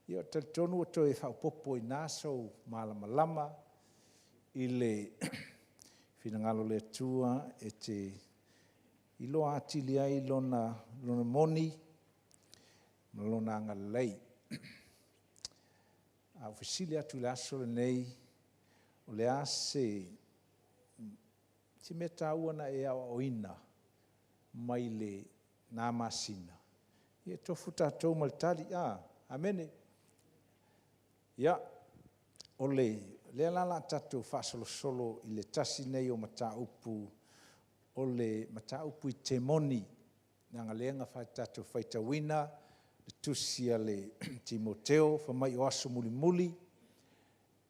Ia ou te talitonu ua toe faaopoopo i ina sou malamalama i le finagalo o le Atua e te iloa atili ai Lona moni ma Lona agalelei. A ou fesili atu i le aso lenei, o le a se mea taua na e aoaoina mai lena masina? Ia e tofu tatou ma le tali. Amene. Ia, o lea la o le a tatou faasolosolo i le tasi lenei o mataupu o le mataupu i temoni, leaga o lea na tatou faitauina le tusi a le Timoteo fai mai o aso mulimuli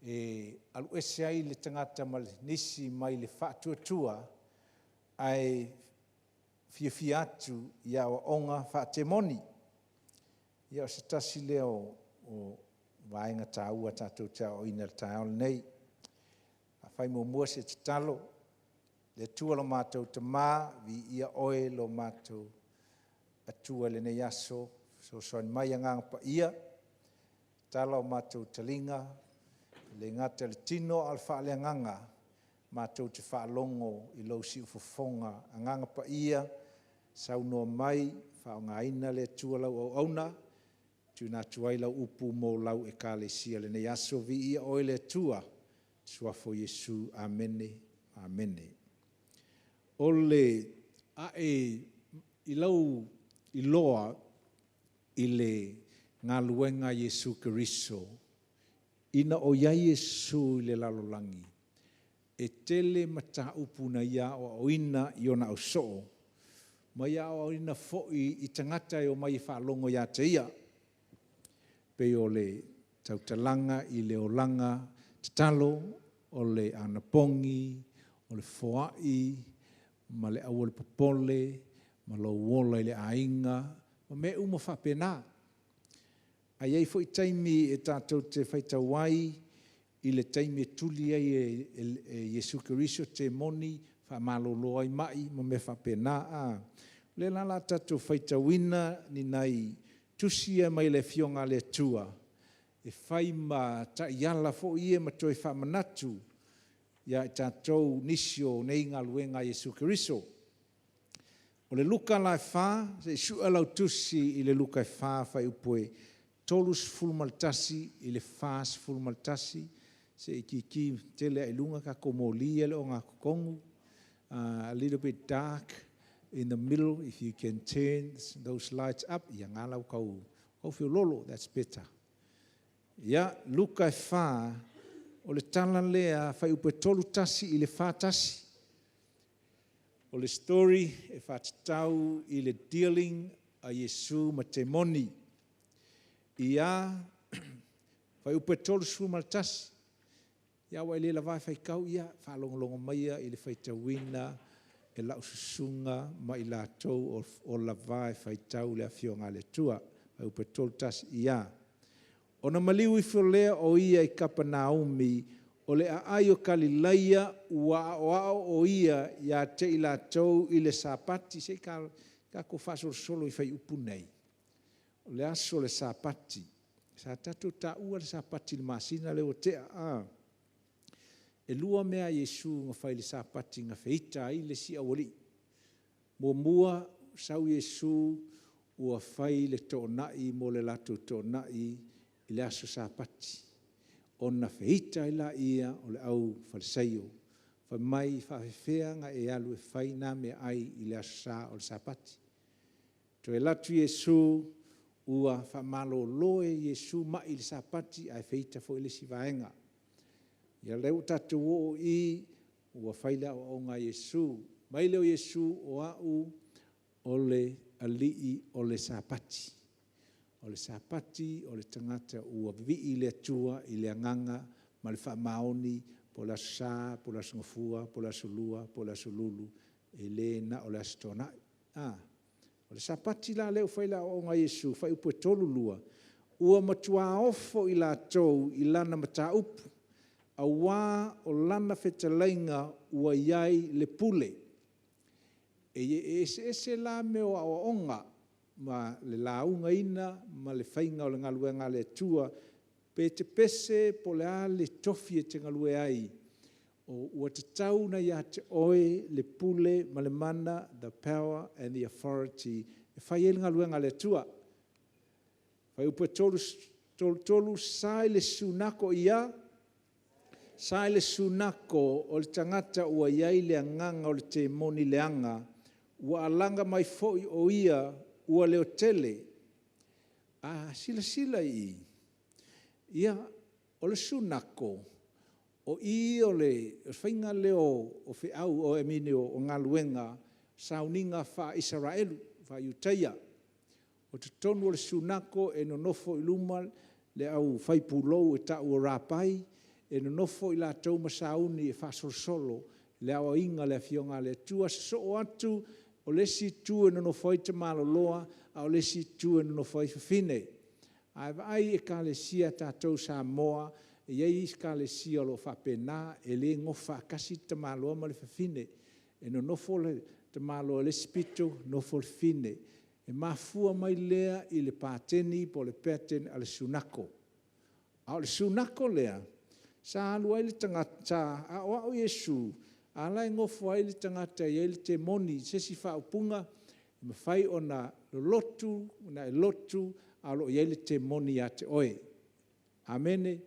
e alu ese ai le tagata ma nisi mai le faatuatua ae fiafia atu i aoaoga faatemoni. Ia o se tasi lea o vaega taua tatou te aoaoina i le taeao lenei. O le a fai muamua se tatalo. Le Atua lo matou Tama, viia Oe lo matou Atua i lenei aso, fesoasoani mai Agaga Paia, tatala o matou taliga, e le gata i le tino ae faale-agaga, matou te faalogo i lou siufofoga. Agaga Paia, saunoa mai, faaaogaina le Atua lau auauna e tuuina atu ai lau upu mo lau Ekalesia i lenei aso. Viia Oe le Atua i le Suafa o Iesu. Amene, Amene. I lou iloa i le galuega a Iesu Keriso, ina o i ai Iesu i le lalolagi, e tele mataupu na ia aoaoina i ona ausoo, ma ia aoaoina foi i tagata e omai e faalogo ia te ia, e pei o le tautalaga i le olaga tatalo, o le anapogi, o le foai, ma le aua le popole, ma lou ola i le aiga, o mea uma faapena. Ae i ai foi taimi e tatou te faitau ai i le taimi e tuli ai e Iesu Keriso temoni, faamalolo ai mai ma mea faapena. O lea la o le a tatou faitauina ni nai tusi ia mai le Afioga a le Atua, e fai ma taiala foi ia ma toe faamanatu ia i tatou nisi o nei galuega a Iesu Keriso. O le Luka la e 4, se i sue lau tusi i le Luka e 4 fuaiupu e 31 i le 41, se i kiki tele lava i luga tatou moli ia e le ogatotonu, a little bit dark in the middle, if you can turn those lights up, ia lena la ua tau feololo, that's better. Ia, Luka e 4, o le tala lea fuaiupu e 31 i le 41. O le story e faatatau i le dealing a Iesu ma temoni. Ia, fuaiupu e 31, ia a ua e le lavea e faitau, ia faalogologo maia i le faitauina e lau susuga ma i latou o lava e faitau le Afioga a le Atua. Fuaiupu e 31, ia. Ona maliu ifo lea o ia i Kapenaume o le aai o Kalilaia, ua aoao o ia ia te i latou i le Sapati. Se i tatou faasolosolo i fuaiupu nei. O le aso o le Sapati. Sa tatou taua le Sapati i le masina lea ua tea a? E 2 mea a Iesu na fai i le Sapati na feita ai le isi aualii. Muamua, sau Iesu ua fai le toonai mo le latou toonai i le aso Sapati, ona feita ai lea o le aufalesaio. Fai mai e faapefea ona e alu e fai na meaai i le Aso Sa o le Sapati? Toe alu atu Iesu ua faamalolo e Iesu mai i le Sapati ae feita foi le isi vaega. Ia lea ua tatou oo i i, ua fai le aoaoga a Iesu. Fai mai lea o Iesu, o Au o le Alii o le Sapati. O le Sapati o le tagata ua vivii i le Atua i le agaga ma le faamaoni, po o le Aso Sa po o le Aso Gafua po o le Aso Lua po o le Aso Lulu, e le na o le Aso Toonai. O le Sapati la lea ua fai ai le aoaoga a Iesu, fuaiupu e 32, ua matua ofo i latou i lana mataupu, aua o lana fetalaiga ua i ai le pule. E eseese la mea o aoaoga. ma le laugaina ma le faiga o le galuega a le Atua. Pe e te pese po o le a le tofi e te galue ai, ua tatau ona ia te oe le pule ma le mana, the power and the authority e fai ai le galuega a le Atua. Fuaiupu 33, Sa i le sunako i a? Sa i le sunako o le tagata ua i ai le agaga o le temoni leaga, ua alaga mai foi o ia ua leotele. A silasila i i, ia, o le sunako, o i o le faiga lea o feau I mean o galuega, sauniga faa-Isaraelu, faa-Iutaia. O totonu o le sunako e nonofo i luma le aufaipulou e tau o Rapai, e nonofo i latou ma sauni e faasolosolo le aoaiga o le Afioga a le Atua, sosoo atu o le isi itu e nonofo ai tamaloloa, a o le isi itu e nonofo ai fafine. A e vaai i ekalesia a tatou i Samoa, e i ai isi ekalesia o lo o faapena, e le nonofo faatasi le tamaloa ma le fafine. E nonofo le tamaloa i le isi pito, nofo le fafine. E mafua mai lea i le pateni po o le pattern a le sunako. A o le sunako lea, sa alu ai le tagata, sa aoao Iesu, a la e nofo ai le tagata e i ai le temoni. O se isi faaupuga, e mafai ona lotu, ona e lotu a o lo o i ai le temoni ia te oe. Amene.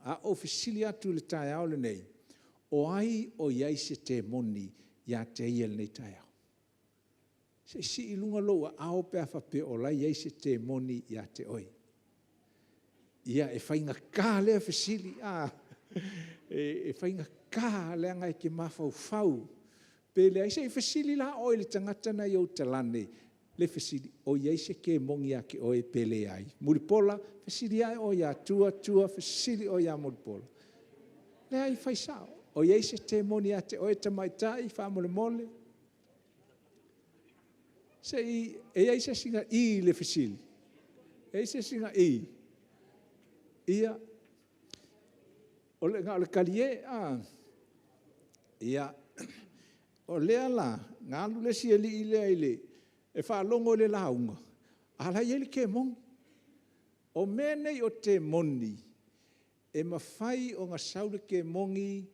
A ou fesili atu i le taeao lenei, o ai o i ai se temoni ia te ia i lenei taeao? Se i sii i luga lou aao pe a faapea o la e i ai se temoni ia te oe. Ia, e faigata lea fesili, a? E faigata leaga e te mafaufau pe leai. Se i fesili la oe i le tagata lena i ou talane le fesili, o i ai se kemoni ia te oe pe leai? Mulipola, fesili ae oe ia Tua, Tua fesili oe ia Mulipola. Leai, fai sao. O i ai se temoni ia te oe tamaitai faamolemole? Se i… e i ai se isi na i i le fesili? E i ai se isi na i? Ia, na o le talie a? Ia, o lea la na alu le isi alii lea e faalogo i le lauga, a o la e i ai le kemoni. O mea nei o temoni, e mafai ona sau le kemoni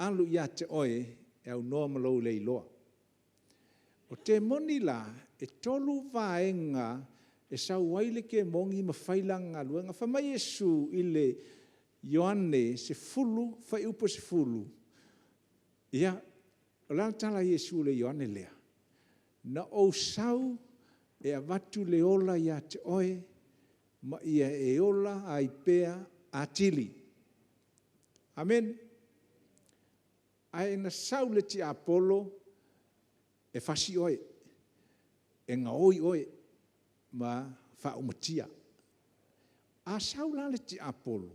alu ia te oe e aunoa ma lou le iloa. O temoni la, e 3 vaega e sau ai le kemoni ma fai lana galuega. Fai mai Iesu i le Ioane 10, 10, ia, o le a le tala a Iesu i le Ioane lea? Na ou sau e avatu le ola ia te oe, ma ia e ola ai pea atili. Amene. Ae na sau le tiapolo e fasi oe, e gaoi oe ma faaumatia. A sau la le tiapolo,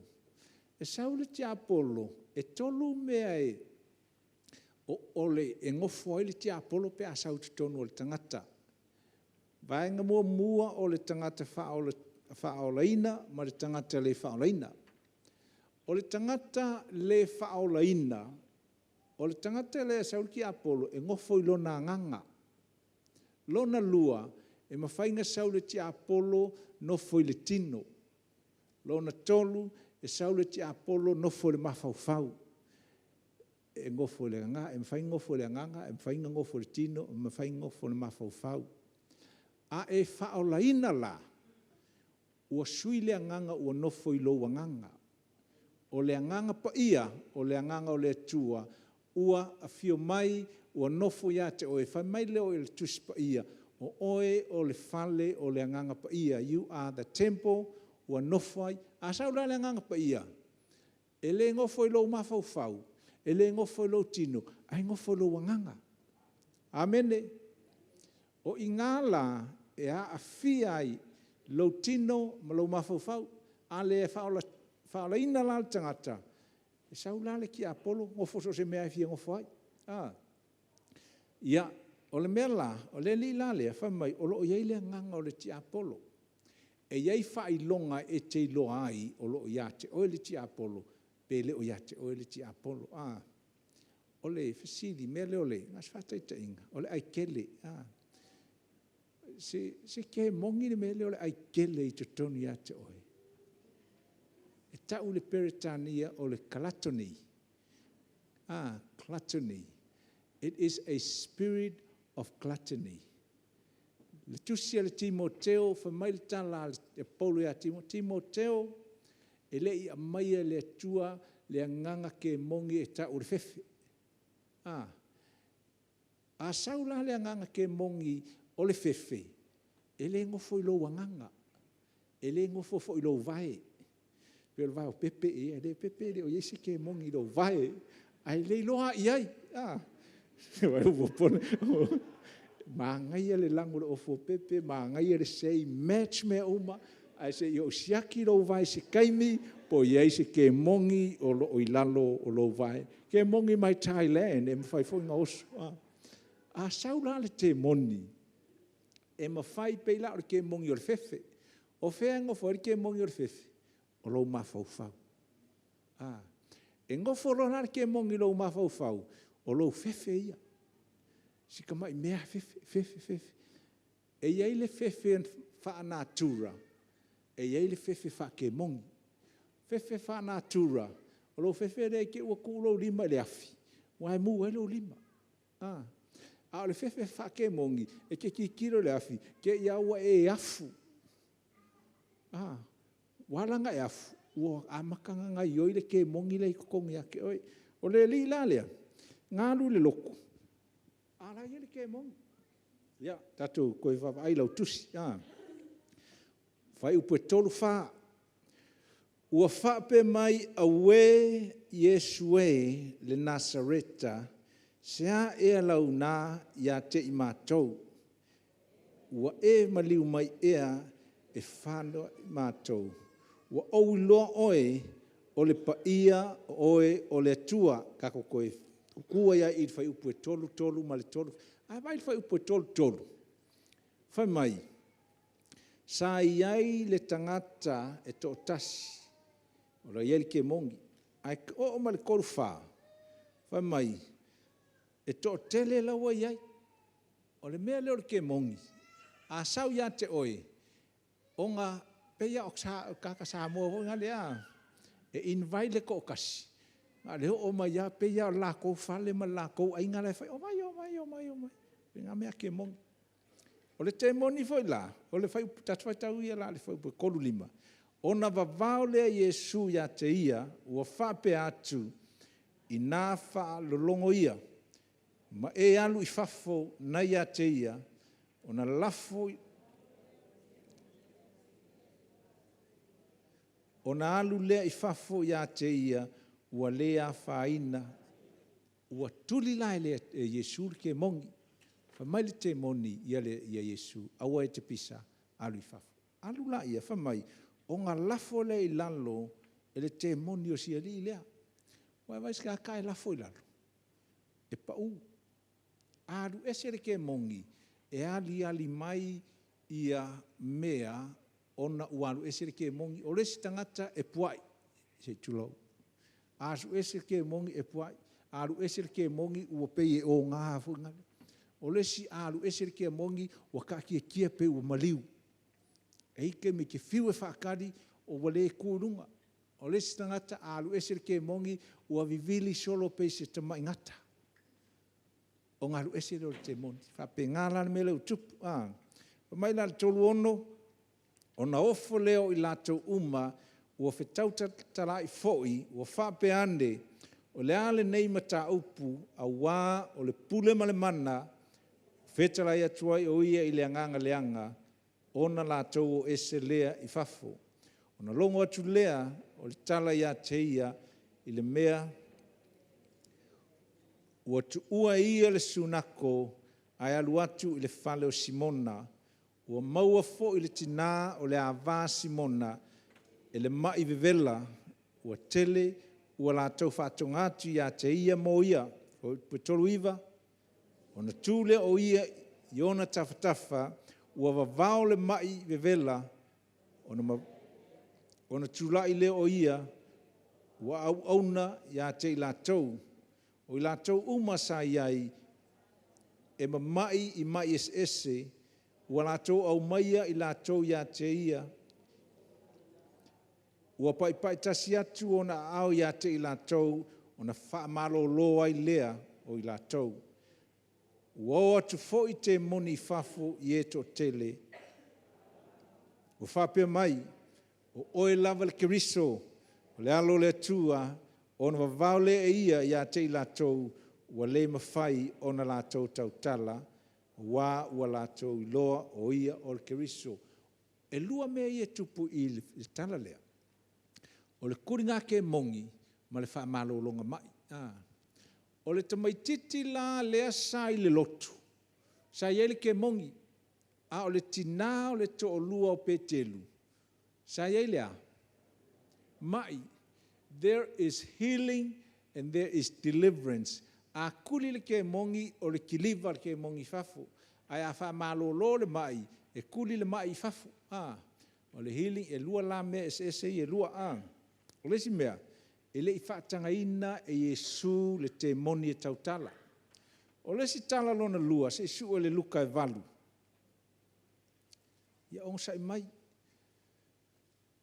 e sau le tiapolo e 3 mea e nofo ai le tiapolo pe a sau i totonu o le tagata. Vaega muamua, o le tagata faaolaina ma le tagata le faaolaina. O le tagata le faaolaina, o le tagata lea e sau le tiapolo e nofo i lona agaga. Lona lua, e mafai ona sau le tiapolo nofo i le tino. Lona tolu, e sau le tiapolo nofo i le mafaufau. E mafai ona nofo i le agaga, e mafai ona nofo i le tino, e mafai ona nofo i le mafaufau. A e faaolaina la, ua sui le agaga ua nofo i lou agaga. O le Agaga Paia, o le Agaga o le Atua ua afio mai ua nofo ia te oe. Fai mai lea o le Tusi Paia, o oe o le fale o le Agaga Paia, you are the temple ua nofo ai. A sau la le Agaga Paia, e le nofo i lou mafaufau, e le nofo i lou tino, ae nofo i lou agaga. Amene. O i ina la e aafia ai lou tino ma lou mafaufau. A le faaolaina la le tagata, e sau la le tiapolo nofo so o se mea lava e fia nofo ai. Ia, o le mea la, o le alii la lea, fai mai o lo o i ai le agaga o le tiapolo. E i ai faailoga e te iloa ai o lo o ia te oe le tiapolo pe le o ia te oe le tiapolo. O le fesili, o le mea lea na o se faataitaiga, o le aikele. Se kemoni le mea lea o le aikele i totonu ia te oe. E tau i le Peretania o le gluttony. Gluttony, it is a spirit of gluttony. O le tusi a le Timoteo fai mai le tala a Paulo ia Timoteo, e le i aumaia e le Atua le agaga kemoni e tau o le fefe. A sau la le agaga kemoni o le fefe, e le nofo i lou agaga, e le nofo foi i lou vae. E pei o le vae o Pepe, Pepe e le o i ai se kemoni i lou vae, ae le iloa lava i ai. Manaia le lanu o le ofu o Pepe, manaia le sei, match mea uma, ae se i ou siaki lou vae i se taimi po o i ai se kemoni o lo o i lalo o lou vae. Kemoni mai Thailand e mafai foi ona oso. A sau la le kemoni, e mafai, e pei la o le kemoni o le fefe. O fea e nofo ai le kemoni o le fefe? O lou mafaufau. E nofo loa la le kemoni i lou mafaufau, o lou fefe ia. Si tamai mea lava fefe, fefe, fefe. E i ai le fefe faalenatura, e i ai le fefe faakemoni. O le fefe faalenatura, o lou fefe lea i te i ua tuu lou lima i le afi, ua mu ai lou lima. A o le fefe faakemoni, e te tilotilo i le afi, te i lava ua e afu. Ua ala ona e afu, ua amata ona gaoioi le kemoni lea e i totonu ia te oe. O le alii la lea, na alu i le lotu, a o la e i ai le kemoni. Ia tatou toe vaavaai i lau tusi. Fuaiupu 34, ua faapea mai, auē Iesu e le Nasareta, se a ea lau na ia te i matou? Ua e maliu mai ea e fanoai matou? Ua ou iloa oe, o le Paia o oe o le Atua. Tatou toe tutu ai lava i i le fuaiupu 33 ma le 34. A vaai i le fuaiupu 33, fai mai, sa i ai le tagata e toatasi o lo o i ai le kemoni. Ae oo mai i le 34, fai mai, e toatele la ua i ai. O le mea lea o le kemoni, a sau ia te oe, ona e pei lava o le tagata Samoa foi lea a, e invite le toatasi, na o le oo mai lava pei lava o le latou fale ma le latou aiga la e fai, omai, omai, omai, ituaiga mea kemoni. O le kemoni foi la, tatou faitau ia la i le fuaiupu 35, ona vavao lea o Iesu ia te ia, ua faapea atu, ina faalologo ia, ma e alu i fafo mai ia te ia, ona alu lea i fafo ia te ia ua le afaina. Ua tuli la e Iesu le kemoni. Fai mai le kemoni ia Iesu, aua e te pisa, alu i fafo. Alu laia, fai mai, ona lafo lea i lalo e le kemoni o si alii lea. Ua e vaai i se tagata e lafo i lalo? E pau. A alu ese le kemoni, e aliali mai ia mea ona ua alu ese le kemoni. O le isi tagata e puai, se i tulou. A alu ese le kemoni e puai, a alu ese le kemoni ua pei e oga foi lale. O le isi a alu ese le kemoni, ua taatiatia pei ua maliu. E i ai taimi e te fiu e faatali ua le tu i luga. O le isi tagata a alu ese le kemoni, ua vivili solo pei se tamai gata, ona alu ese lea o le kemoni. E faapena la le mea lea ua tupu. Fai mai la le 36, ona ofo lea o i latou uma ua fetautatalai foi ua faapea ane, o le a lenei mataupu aua o le pule ma le mana e fetalai atu ai o ia i le agaga leaga, ona latou o ese lea i fafo. Ona logo atu lea o le tala ia te ia i le mea ua tuua e ia le sunato ae alu atu i le fale o Simona. Ua maua foi i le tina o le ava a Simona e le mai vevela, ua tele ua latou faatoga atu ia te ia mo ia. 39, ona tu lea o ia i ona tafatafa, ua vavao le mai vevela, ona tulai lea o ia ua auauna ia te i latou. O i latou uma sa i ai, e mamai i mai eseese, Ua latou aumaia i latou ia te ia, ua paipaitasi atu ona aao ia te i latou, ona faamalolo ai lea o i latou. Ua o atu foi temoni i fafo i e toatele, ua faapea mai, O oe lava le Keriso, o le Alo o le Atua. Ona vavao lea e ia ia te i latou, ua le mafai ona latou tautala, aua ua latou iloa o Ia o le Keriso. E 2 mea ia e tupu i le tala lea, o le kuliga kemoni ma le faamalologa mai. O le tamaititi la lea sa i le lotu, sa i ai le kemoni, a o le tina o le toalua o Petelu, sa i ai le a? Mai. There is healing and there is deliverance. A kuli le kemoni, o le kiliva o le kemoni i fafo. Ae a faamalolo le mai, e kuli le mai i fafo. O le healing, e 2 la mea eseese ia e 2. O le isi mea, e le i faatagaina e Iesu le temoni e tautala. O le isi tala lona lua, se i sue i le Luka e 8. Ia onosai mai,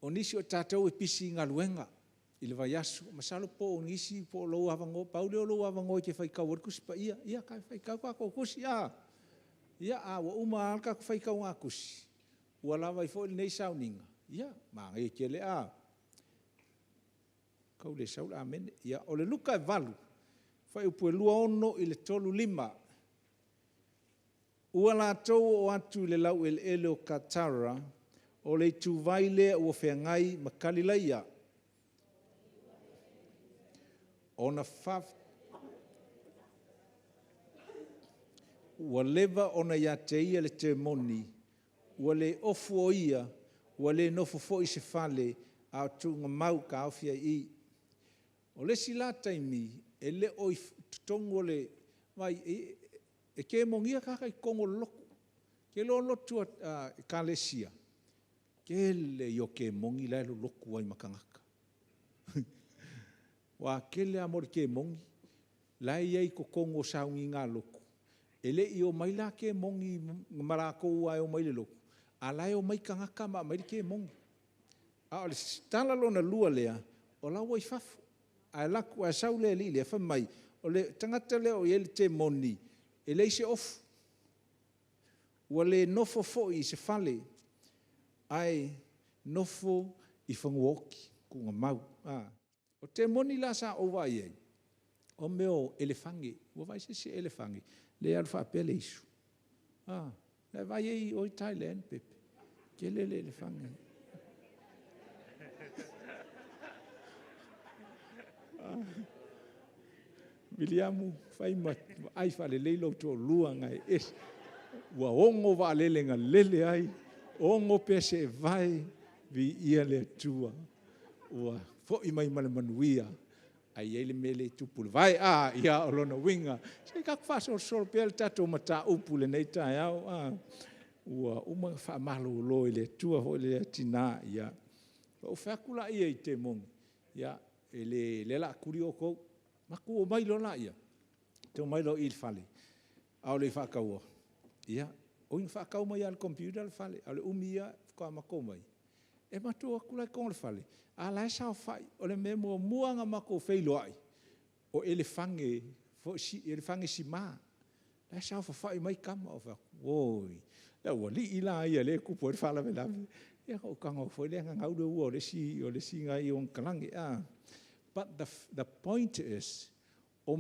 o nisi o tatou e pisi i galuega i le vaiaso, masalo po o nisi po o lou avanoa, pau lea o lou avanoa e te faitau ai le Tusi Paia. Ia faitau tatou Tusi a ua uma lava le tatou faitauga Tusi, ua lava ai foi lenei sauniga, ia manaia tele a. Tau le sau le amene. Ia, o le Luka e 8, fuaiupu e 26 i le 35. Ua latou oo atu i le laueleele o Katara, o le ituvai lea ua feagai ma Kalilaia. Ua leva ona ia te ia le temoni, ua le ofu o ia, ua le nofo foi i se fale, a o tuugamau taofi ai i i. O le isi la taimi, e le o i totonu o le… vaai, e kemonia tagata i totonu o le lotu. E te iloa lotu a ekalesia, tele ia o kemoni la e lolotu ai ma tagata. Aua e tele lava mo le kemoni la e i ai i totonu o sauniga a lotu, e le i omai la kemoni ma latou e omai i le lotu, a o la e omai tagata ma aumai le kemoni. A o le tala lona lua lea, o la ua i fafo, ae alu atu, ae sau le alii lea fai mai, o le tagata lea o i ai le temoni, e leai se ofu, ua le nofo foi i se fale, ae nofo i fanua oti, tuugamau. O temoni la sa ou vaai i ai, o mea o elefane. Ua vaai se isi i elefane lea e alu faapea le isu? A, na e vaai ai i o i Thailand pepe? E tele le elefane. Viliamu, fai ma vaai faalelei lou toalua, ua 6 vaalele na lele ai, 6 pese e vae, viia le Atua ua foi mai ma le manuia, ae i ai le mea lea e tupu i le vae. O lona uiga, se i tatou faasolosolo pea le tatou mataupu i lenei taeao a. Ua uma ona faamalolo e le Atua foi lea tina. Ona ou fai atu lea i temoni, ia o lea o le a tuli outou. Matou omai loa lea, matou omai loa i i le fale a o le i faataua, ia, oi na faatau mai lava e le computer le fale, a o le umi ia faatoa matou omai. E matou o atu la i totonu o le fale, a o la e saofai. O le mea muamua lava na matou feiloai, o elefane elefane sima, la e saofafai mai tama. Ou fai atu, oi, le aualii la ia o lea e tupu ai le faalavelave. Ia ona ou tago atu foi lea gagau le ua o le isi nai ona talage. But the point is, o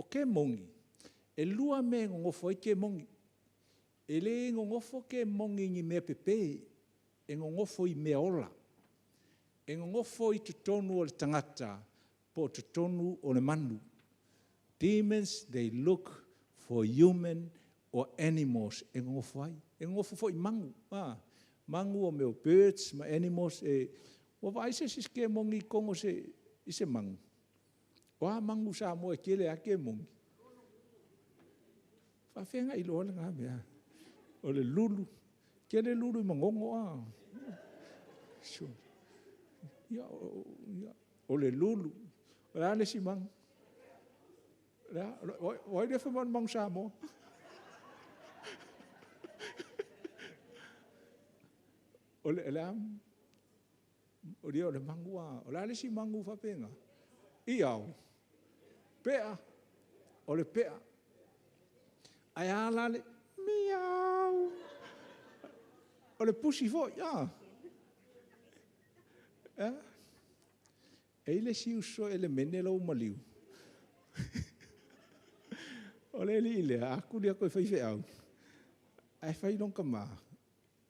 kemoni, e 2 mea e nonofo ai kemoni. E le nonofo kemoni i ni mea pepe, e nonofo i meaola. E nonofo i totonu o le tagata po o totonu o le manu. Demons they look for human or animals e nonofo ai. E nonofo foi i manu, manu o birds ma animals. Ua vaai se isi i se kemoni i totonu o se manu? O a manu i Samoa e tele lava kemoni? E faapefea ona e iloa lena mea? O le lulu. E tele lulu i Manono a? O le lulu, o le a le isi manu? O ai lea e fai mai o le manu Samoa? O le a? O le magu a, o le a le isi magu faapena? Iao, pea, o le pea. Ae a la le miau? O le pusi foi, a. E a? E i ai le isi uso e lemene lou maliu. O le alii lea, a tuli atu e faifeau, ae fai i lona tama,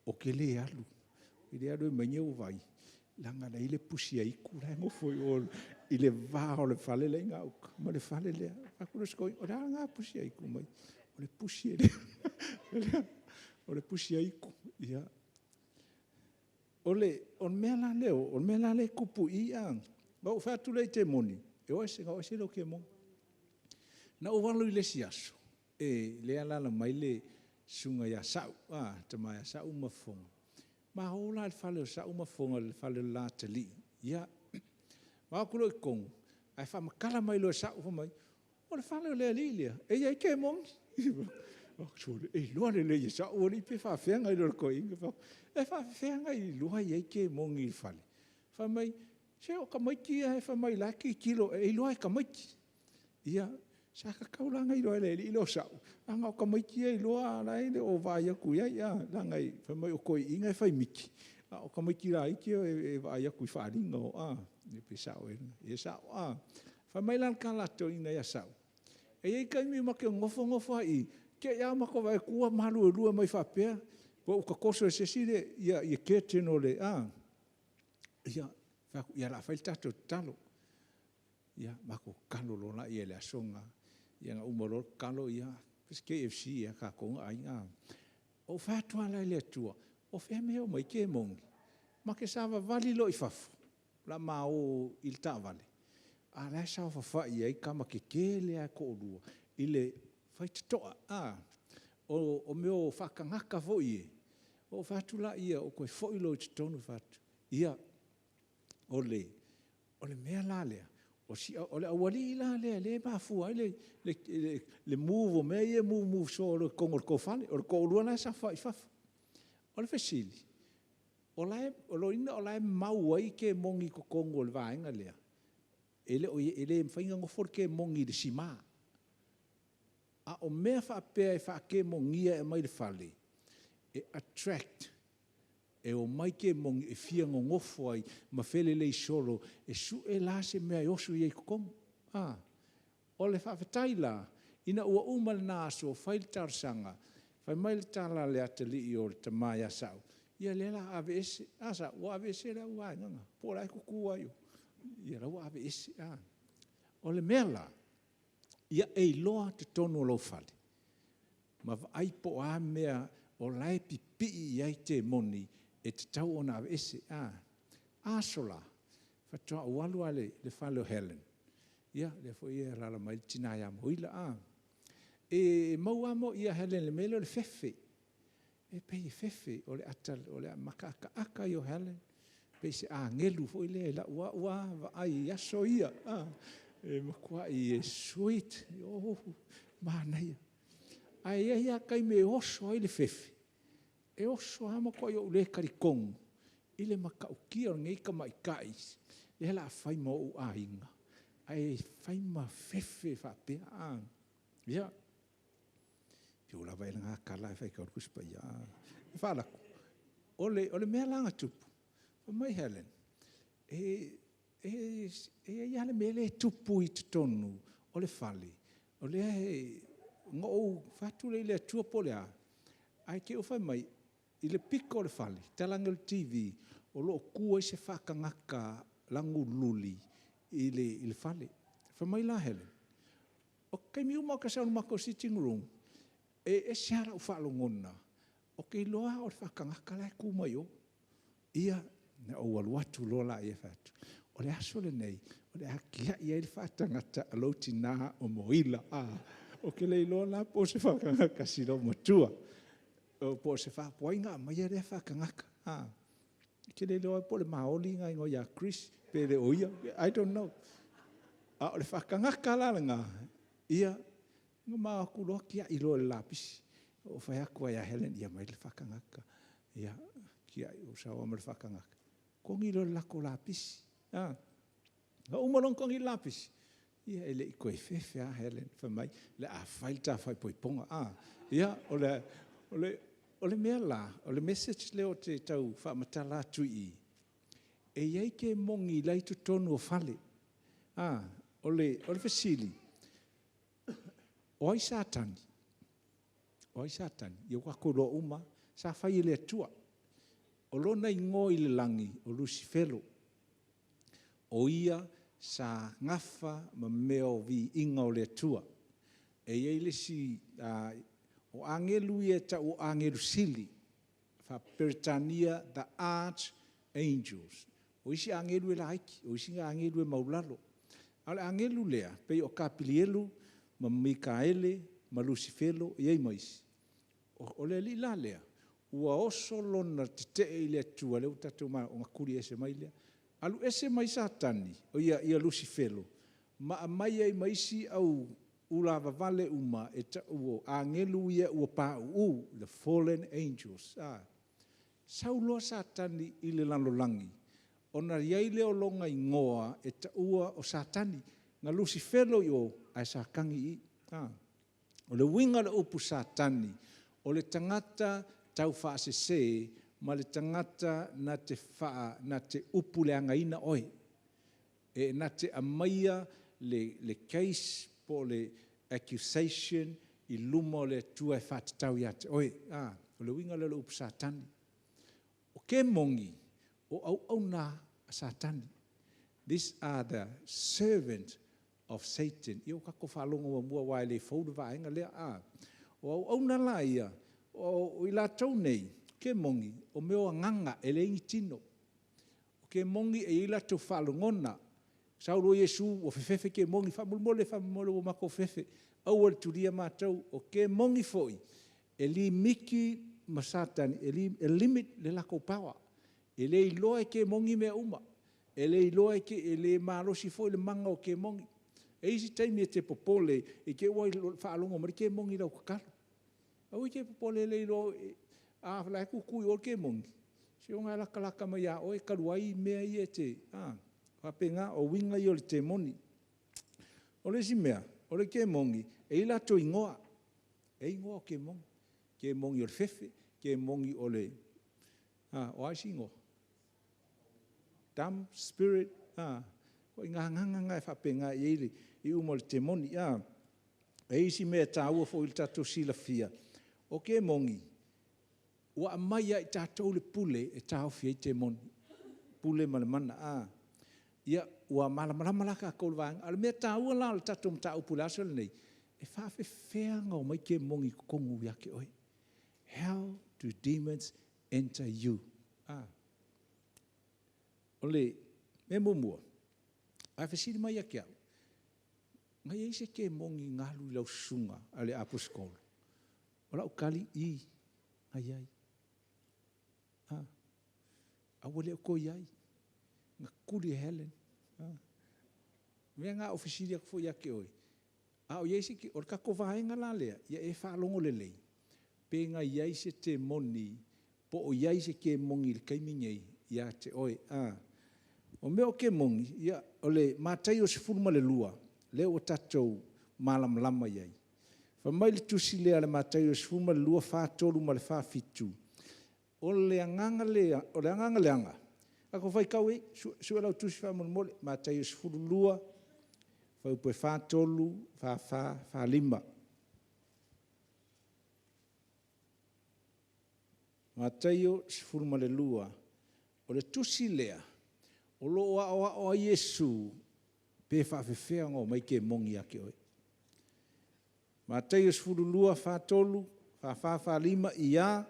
ou te le alu, ou te le alu e aumai ni ou vai, leaga o la e i ai le pusi aitu la e nofo i o i le va o le fale la e i gauta ma le fale lea. Ou fai atu lea i si toeaina, o le a lena pusi aitu? Fai mai, o le pusi aitu. Ia, o le mea la lea e tupu i i, ona ou fai atu lea i temoni, e o ese, ona o ese lea o temoni. Na ou alu i le isi aso, lea e alaala mai le susuga ia Sau, le tama ia Sau ma Fofoga, ma o la i le fale o Sau ma Fofoga le fale o le la atalii. Ia, ma o atu loa i totonu, ae faamatala mai loa e Sau, fai mai, o le fale o le alii lea e i ai kemoni. Ou fai atu, sole, e iloa lelei e Sau alii pe faapefea ona iloa e le toeaina. E faapefea ona iloa e i ai kemoni i le fale? Fai mai, se o tamaiti ia fai mai o la e tilotilo, e iloa e tamaiti. Ia, sa tatau la ona iloa e le alii lea o Sau, leaga o tamaiti ia e iloa a o la e le o vaai atu i ai, leaga fai mai o toeaiina e fai miti, a o tamaiti laiti e vaai atu i faaaliga. Pe sao ea? Ia e sao. Fai mai la le tala a le toeaina ia Sau, e i ai taimi ma te nofo nofo lava i i, te i lava matou vaai atu ua maluelue mai faapea, pe ua tatoso e se isi curtain o le… Ia, fai atu, o le a fai le tatou tatalo. Ia matou tatalo loa lea i le aso lena. Ia na uma loa le tatalo, ia se KFC ea a tatou na ai a. Ou fai atu lava la i le Atua, o fea e omai ai kemoni? Ma te savavali loa i fafo o le a ma o i le taavale, a o la e saofafai ai tama tetele lava e toalua i le faitotoa. O mea o faatagata foi ia, ou fai atu lea, ou toe foi loa i totonu ou fai atu, ia, o le mea la lea, o le aualii la lea e mafua ai le move o mea ia e move solo i totonu o le tou fale, o le toalua la e saofafai i fafo. O le fesili; o lona uiga o la e mau ai kemoni i totonu o le vaega lea, e le mafai ona nofo le kemoni i le sima. A o mea faapea e faakemonia e aumai i le fale, e attract, e omai kemoni e fia nonofo ai ma felelei solo e sue la se mea e oso ai i totonu. O le faafetai la, ina ua uma lena aso o fai le talosaga, fai mai le tala a le atalii o le tama ia Sau, ia o lea o le a aveese. A Sau, ua aveese lau vaega, po o la e tutu lava i o? Ia o la ua aveese. O le mea la, ia e iloa totonu o lou fale, ma vaai po o a mea o la e pipii ai temoni e tatau ona aveese. O aso la, faatoa ou alu lava i le fale o Helen, lea foi e alaala mai le tina ia Mauila. E maua lava Helen i le mea lea o le fefe. E pei e fefe, o le mataataata ia o Helen, e pei se agelu foi lea i lau lava vaai i aso ia. E matuai sweet, manaia. Ae i ai lava taimi e oso ai le fefe, e oso lava matuai ou le talitonu i le matautia o lenei tamaitai lea o le a fai ma ou aiga, ae fai ma fefe faapea a? Ia, se ua lava ea lena tala ae faitau le Tusi Paia. O le mea la na tupu, fai mai Helen, e i ai lava le mea lea e tupu i totonu o le fale, o lea e… Ona ou fai atu lea i le Atua po o le a, ae te i ua fai mai i le pito o le fale, tatala ane o le TV, o lo o tu ai se faatagata lagululi i le fale. Fai mai la Helen, o taimi uma lava ou te sau i le matou sitting room, e ese lava lau faalogona, ou te iloa o le faatagata la e tu mai o. Ia, ona ou alu atu loa lea fai atu, o le aso lenei o le a tiai ai le faatagata a lou tina o Mauila. Ou te le iloa la po o se faatagata a si loumatua, po o se po o ai na aumaia lea faatagata. Ou te le iloa po o le Maoli na igoa ia Chris pe le o ia, I don't know. A o le faatagata la lena, na ma o atu loa tiai loa i le lapisi. Ou fai atu lava ia Helen, aumai le faatagata. Ia Tiai o saoa ma le faatagata, togi loa le lako lapisi. Na uma loa ona togi le lapisi, ia e le i toe fefe lava Helen fai mai o le a fai le ta faaipoipoga. Ia o le mea la, o le message lea ou te tau faamatala atu i i, e i ai kemoni la e i totonu o fale. O le fesili, o ai Satani? O ai Satani? Ia ua tatou iloa uma lava, sa fai e le Atua. O lona igoa i le lagi o Lusifelo. O ia sa nafa ma mea o viiga o le Atua. E i ai le isi... o agelu ia e tau o agelu sili, faa-Peretania the Arch Angels. O isi agelu e laiti, o isi agelu e maualalo. A o le agelu lea, e pei o Kapilielu ma Mikaele ma Lusifelo e i ai ma isi. O le alii la lea, ua oso lona tetee i le Atua lea ua tatou ona tuliese mai lea. Alu ese mai Satani Lusifelo, ma aumai ai ma isi au ulavavale uma e tau o agelu ia ua pauu, the fallen angels. Sau loa Satani i le lalolagi, ona i ai lea o lona igoa e taua o Satani. Na Lusifelo i o, ae Satani i i. O le uiga o le upu Satani, o le tagata taufaasese ma le tagata na te upuleagaina oe. E na te aumaia le case po o le accusation i luma o le Atua e faatatau ia te oe. O le uiga lea o le upu Satani. O kemoni, o auauna a Satani. These are the servant of Satan. Ia ua tatou faalogo muamua aua e le fou le vaega lea. O auauna la ia, o i latou nei, o kemoni, o mea o agaga e leai ni tino. O kemoni e i ai o latou faalogona. Sau loa Iesu ua fefefe kemoni, faamolemole, faamolemole ua matou fefe, aua le tulia matou. O kemoni foi, e limiti ma Satani, e limit le latou power. E le iloa e kemoni mea uma. E le malosi foi le mana o kemoni. E i ai isi taimi e te popole i te i ua faalogo mai le kemoni i lau tatalo. Aua e te popole e le iloa, a o la e tutu i o le kemoni, seiloga e latalata mai ia oe talu ai mea ia e te… e faapena o uiga ia o le kemoni. O le isi mea, o le kemoni, e i ai o latou igoa. E i ai igoa o kemoni, kemoni o le fefe, kemoni o le a isi igoa? Dumb spirit, o ituaiga agaga na e faapena e i ai le iuga o le kemoni. E i ai isi mea e taua foi lo tatou silafia, o kemoni, ua aumai ia i tatou le pule e taofi ai kemoni, pule ma le mana. Ia, ua malamalama la tatou i le vaega lea. A o le mea taua la o le tatou mataupu i le aso lenei, e faapefea ona omai kemoni i totonu ia te oe? How do demons enter you? O le mea muamua, a fesili mai ia te au, na i ai se kemoni na alu i lau susuga le aposetolo? O lau tali, i, na i ai. Ae ua le o toe i ai, na tuli e Helen. O le mea lena a ou fesili atu foi ia te oe, a o i ai se… O le tatou vaega la lea, ia e faalogo lelei, pe na i ai se kemoni po o i ai se kemoni i le taimi lenei ia te oe. O mea o kemoni, o le Mataio 12, lea ua tatou malamalama i ai. Fai mai le tusi lea a le Mataio 12, 43 ma le 47, o le agaga leaga, tatou faitau i ai, sue lau tusi faamolemole. Mataio 12, fuaiupu e 43, 44, 45. Mataio 12, o le tusi lea o lo o aoao ai Iesu, pe faapefea ona omai kemoni ia te oe. Mataio 12, 43, 44, 45, ia,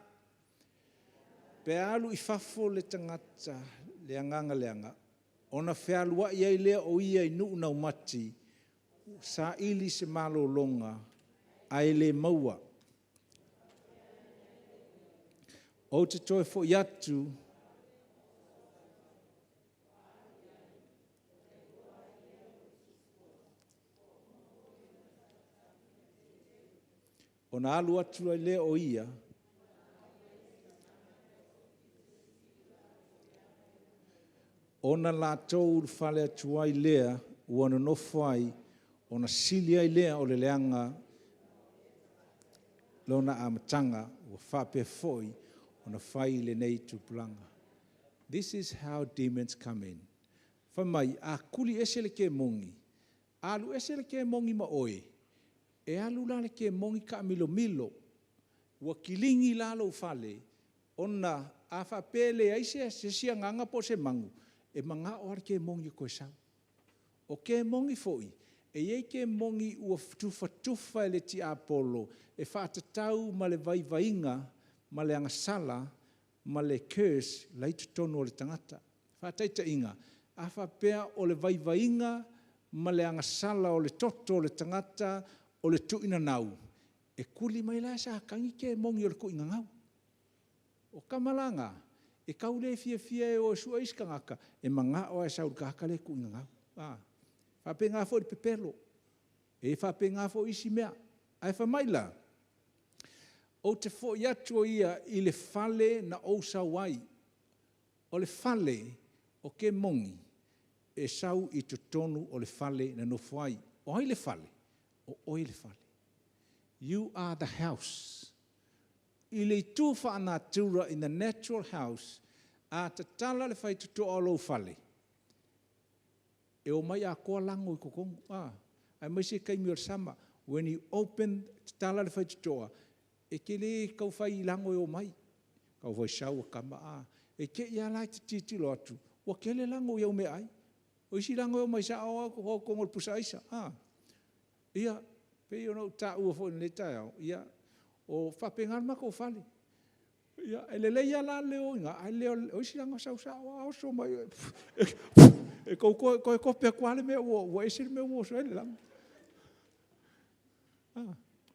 pe a alu i fafo le tagata le agaga leaga, ona fealuai ai lea o ia i nuu laumati, saili se malologa, ae le maua. Ou te toe foi atu, ona alu atu ai lea o ia, Ona latou ulufale atu ai lea ua nonofo ai, ona sili ai lea o le leaga lona amataga, ua faapea foi ona fai i lenei tupulaga. This is how demons come in. Fai mai, a kuli ese le kemoni, a alu ese le kemoni ma oe, e alu la le kemoni taamilomilo, ua kilini la lou fale, ona a faapea e leai se isi agaga po o se manu, e manao lava le kemoni e toe sau. O kemoni foi, e i ai kemoni ua tufatufa e le tiapolo e faatatau ma le vaivaiga ma le agasala ma le curse la e i totonu o le tagata. Faataitaiga, a faapea o le vaivaiga ma le agasala o le toto o le tagata o le tuuinanau, e tuli mai la e Satani kemoni o le tuuinanau. O tama la na, e tau le fiafia e o e sue isi tagata, e manao lava e sau i le tagata lea e tuuinanau. E faapena foi i le pepelo, e faapena foi isi mea. Ae fai mai la, ou te foi atu o ia i le fale na ou sau ai. O le fale o kemoni, e sau i totonu o le fale na nofo ai. O ai le fale? O oe le fale. You are the house. I le itu faale-natura in the natural house, a tatala le faitotoa o lou fale, e omai atoa lago i totonu, aemaise taimi o le sama. When you open, tatala le faitotoa, e te le tau fai lago e omai, tau fai sau a tama a. E te i lava la e te tilotilo atu ua tele lago i au meaai. O isi lago e omai sao lava i totonu o le pusa aisa. Ia, pei ona ou taua foi i lenei taeao, e faapena le matou fale. E lelei lava la le o i ina, ae o isi lago e sau sao lava oso mai e toe tope atu lava le mea ua ese le mea ua oso ai le lago.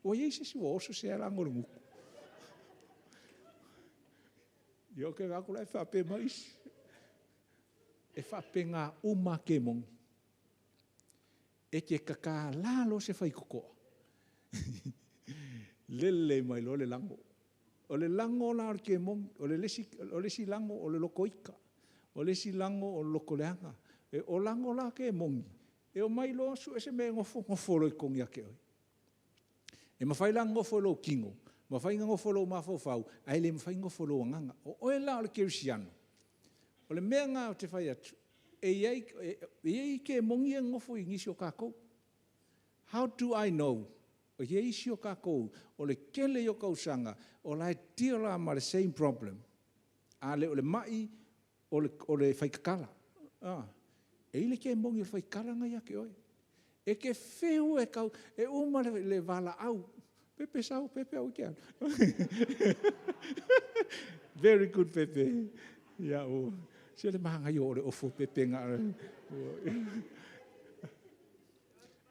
Ua i ai se isi ua oso se lago i le gutu? Ia ou te vaai atu la e faapea mai isi. E faapena uma lava kemoni. E te tatala loa se faitotoa, lele mai loa le lago. O le lago la o le kemoni, o le isi lago o le loto ita, o le isi lago o le loto leaga. O lago la a kemoni, e omai loa sue se mea e nofo, nofo loa i totonu ia te oe. E mafai la ona nofo i lou tino, mafai ona nofo i lou mafaufau, ae le mafai ona nofo i lou agaga. O oe la o le kerisiano, o le mea lena ou te fai atu, e i ai kemoni ia e nonofo i nisi o tatou. How do I know? E i ai isi o tatou o le tele ia o tausaga o la e deal lava ma le same problem. A le o le mai, o le faitala. E i ai le kemoni o le faitala lena e ia te oe. E te fiu e tau, e uma le valaau, Pepe sau Pepe aua e te alu. Very good Pepe. Se le manaia o le ofu o Pepe.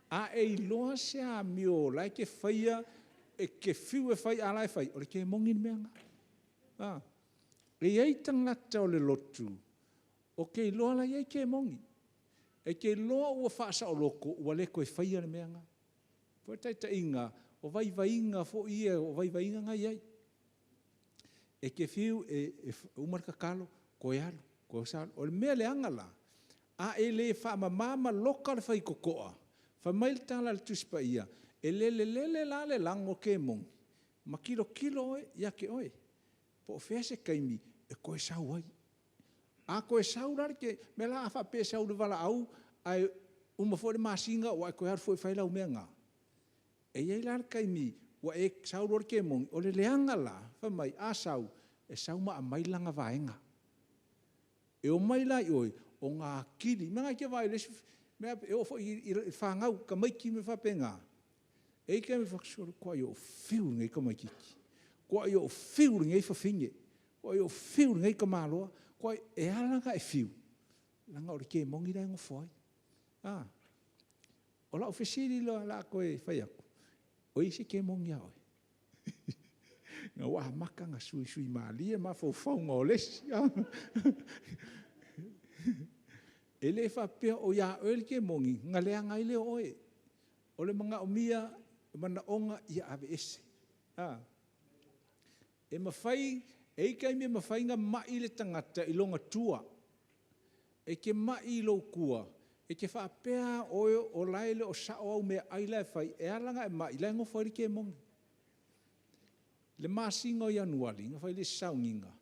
A e iloa se amio o la e te faia, e te fiu e fai a o la e fai, o le kemoni le mea lena. E i ai tagata o le lotu, ou te iloa o la e i ai kemoni. E te iloa ua faasaoloto ua le toe faia le mea lena. Faataitaiga, o vaivaiga foi ia, o vaivaiga na e i ai. E te fiu e uma le tatalo toe alu. O le mea leaga la, a e le faamama ma loka le faitotoa, fai mai le tala a le Tusi Paia, e lele lele la le lago kemoni ma tilotilo ia te oe, po o fea se taimi e toe sau ai. A toe sau la le kemoni, o le mea la a faapea e sau i le valaau, ae uma foi le masina ua e toe alu foi e fai lau mea na, e i ai la le taimi ua sau loa le kemoni, o le leaga la, fai mai a sau, e sau ma aumai lana vaega. E omai la i oi, ona atili, o le mea lena e te vaai ai, e oo foi i fanau, tamaiti ma mea faapena, e i ai taimi e fai atu, sole, matua ou fiu i lenei tamaitiiti, matuai ou fiu i lenei fafine, matuai ou fiu i lenei tamaloa. E ala ona e fiu, leaga o le kemoni la e nofo ai. O lau fesili la o le a toe fai atu, o i ai se kemoni ia oe? Ina ua amata ona suisui malie mafaufauga o le isi. E le faapea o ia oe le kemoni ona leaga ai lea o oe. O le manaomia, manaoga ia aveese. E mafai, e i ai taimi e mafai ona mai le tagata i lona tua. E te mai i lou tua, e te faapea oe o la e le o sao au meaai la e fai, e ala ona e mai, o la e nofo ai le kemoni. I le masina o Ianuari, na fai ai le isi sauniga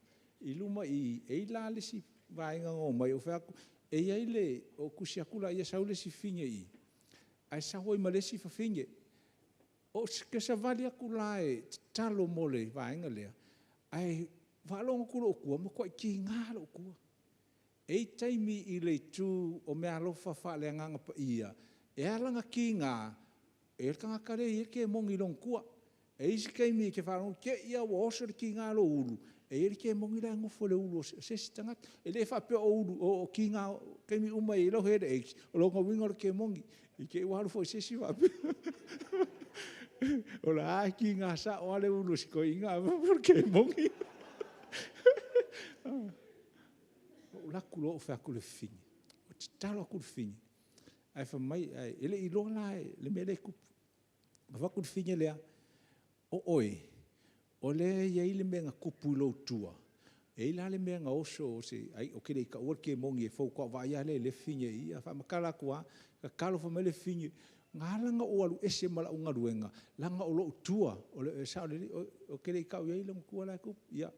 i luma i i, e i ai la le isi vaega na omai, ou fai atu, e i ai le… Ou tusi atu lea, sau le isi fafine i i, ae sau ai ma le isi fafine. Ou te savali atu la e tatalo mo le vaega lea, ae faalogo atu i lou tua, ua matuai tiga lou tua. E i ai taimi i le itu o meaalofa faale-Agaga Paia, e ala ona tiga, e i ai le tagata lea e i ai le kemoni i lona tua. E i ai isi taimi e te faalogo te i lava ua oso le tiga i lou ulu, e i ai le kemoni la e nofo i le ulu o se isi tagata. E le faapea o tiga o taimi uma e i ai lou headache, o lona uiga o le kemoni. I te i ua alu foi i se isi faapea. O la e tiga sao lava le ulu o si toeaina ae fai mai o le kemoni. Ou alu atu loa ou fai atu i le fafine, ou tatalo atu i le fafine, ae fai mai, e le i iloa la le mea lea e tupu. Ou fai atu i le fafine lea, o oe, o lea e i ai le mea na tupu i lou tua, e i ai la le mea na oso, ou te le i taua le kemoni, faatoa ou vaai lava lea i lea fafine i i. Faamatala atu lava, tatalo fai mai le fafine, na ala ona ou alu ese ma lau galuega, leaga o lou tua. E sao lelei, ou te le i tau i ai lona tua la e tupu. Ia,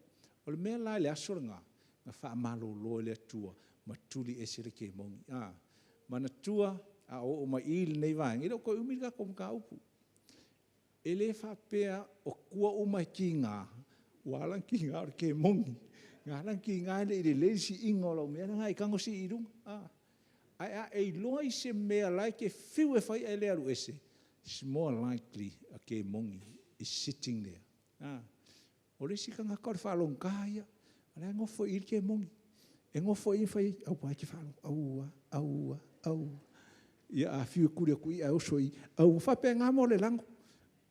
o le mea la i le aso lena, na faamalolo e le Atua ma tuli ese le kemoni. Manatua a o ou oo mai i i lenei vaega, e le o toe umi le tatou mataupu. E le faapea o tua uma e tiga, ua ala ona tiga o le kemoni. Na ala ona tiga e le i lelei le siiga o lau mea lena e tago sii i luga. Ae a e iloa i se mea o la e te fiu e fai ae le alu ese, its more likely a kemoni is sitting there. O le isi tagata o le faalogogata ia, o la e nofo i i le kemoni. E nofo i i ma fai ai, aua e te faalogo, aua, aua, aua. Ia a fiu e tuli atu i i ae oso i i, aua. E faapena le mea o le lago.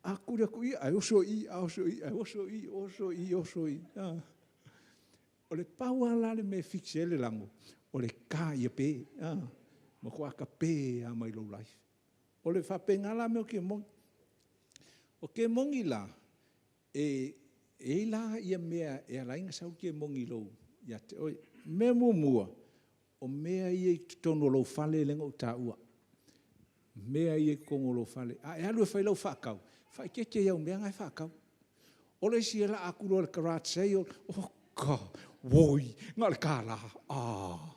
A tuli atu i i, ae oso i i, oso i i, oso i, oso i. O le pau lava le mea e fix ai le lago, o le ta ia pe. Matua tape lava mai lou life. E faapena la mea o kemoni. O kemoni la, e i ai la mea e ala ai ona sau le kemoni ia te oe. O le mea muamua, o mea ia i totonu o lou fale lea na ou taua. Mea ia i totonu o lou fale. A e alu e fai lau faatau, faaeteete i au mea na e faatau. O le isi e laa atu loa i le garage sale, oka, oi na o le $1, a.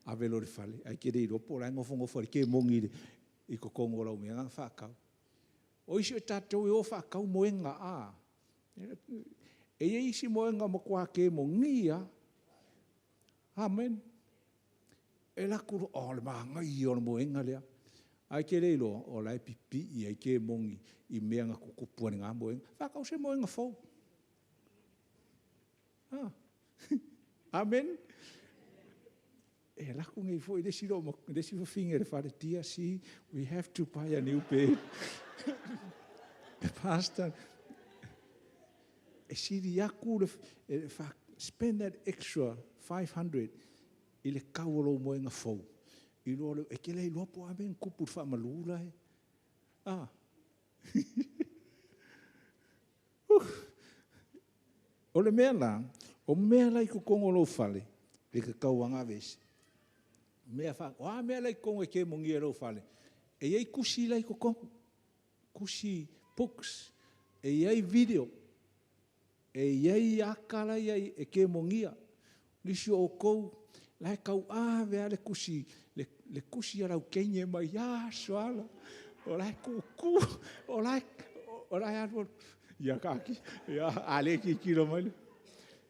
Ave loa i le fale, ae te le iloa po o la e nofonofo ai le kemoni i totonu o lau mea lena na faatau. O isi o tatou e o faatau moega, e i ai isi moega e matua kemonia lava. Amene. E alu atu loa, o le manaia o le moega lea. Ae te le iloa o la e pipii ai kemoni i mea na tutupu ai i lena moega. Faatau se moega fou. Amene. E alu atu nei foi le isi fafine i le fale, “DRC we have to buy a new bed.” Pastor, e sili atu le spend that extra $500 i le tau o lou moega fou, i lo le… e te le iloa po o a mea na tupu i le faamalu la e… a. O le mea la, o mea la e i totonu o lou fale, e tatau lava ona aveese. O a mea la e i totonu e kemonia i lou fale, e i ai tusi la e i totonu, tusi, books, e i ai video, e i ai ata la e i ai e kemonia. O nisi o outou o la e tauave lava le tusi a lau teine mai aso lava, o la e tutu, o la e alu alu, ia taatia, a o lea e tilotilo mai le…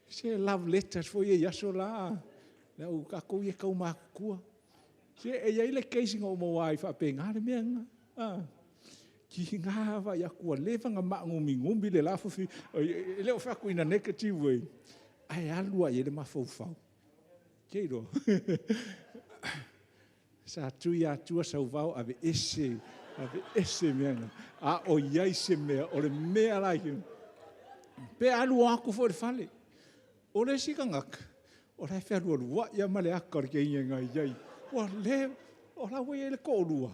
Se love letters foi ia i aso la, tatou ia e tau matutua. Se e i ai le case na ou maua ai e faapena le mea lena. E tiga lava le vaai atu ua leva ona maagumigiumi le la fafine, e le o fai atu in a negative way, ae alu lava i ai le mafaufau. Ou te iloa, sa tui Atua sauvao aveese, aveese mea na, a o i ai se mea, o le mea la pe alu o atu foi i le fale. O le isi tagata, o la e fealualuai lava ma le ata o le teine na i ai, ua leva, o la ua i ai le toalua,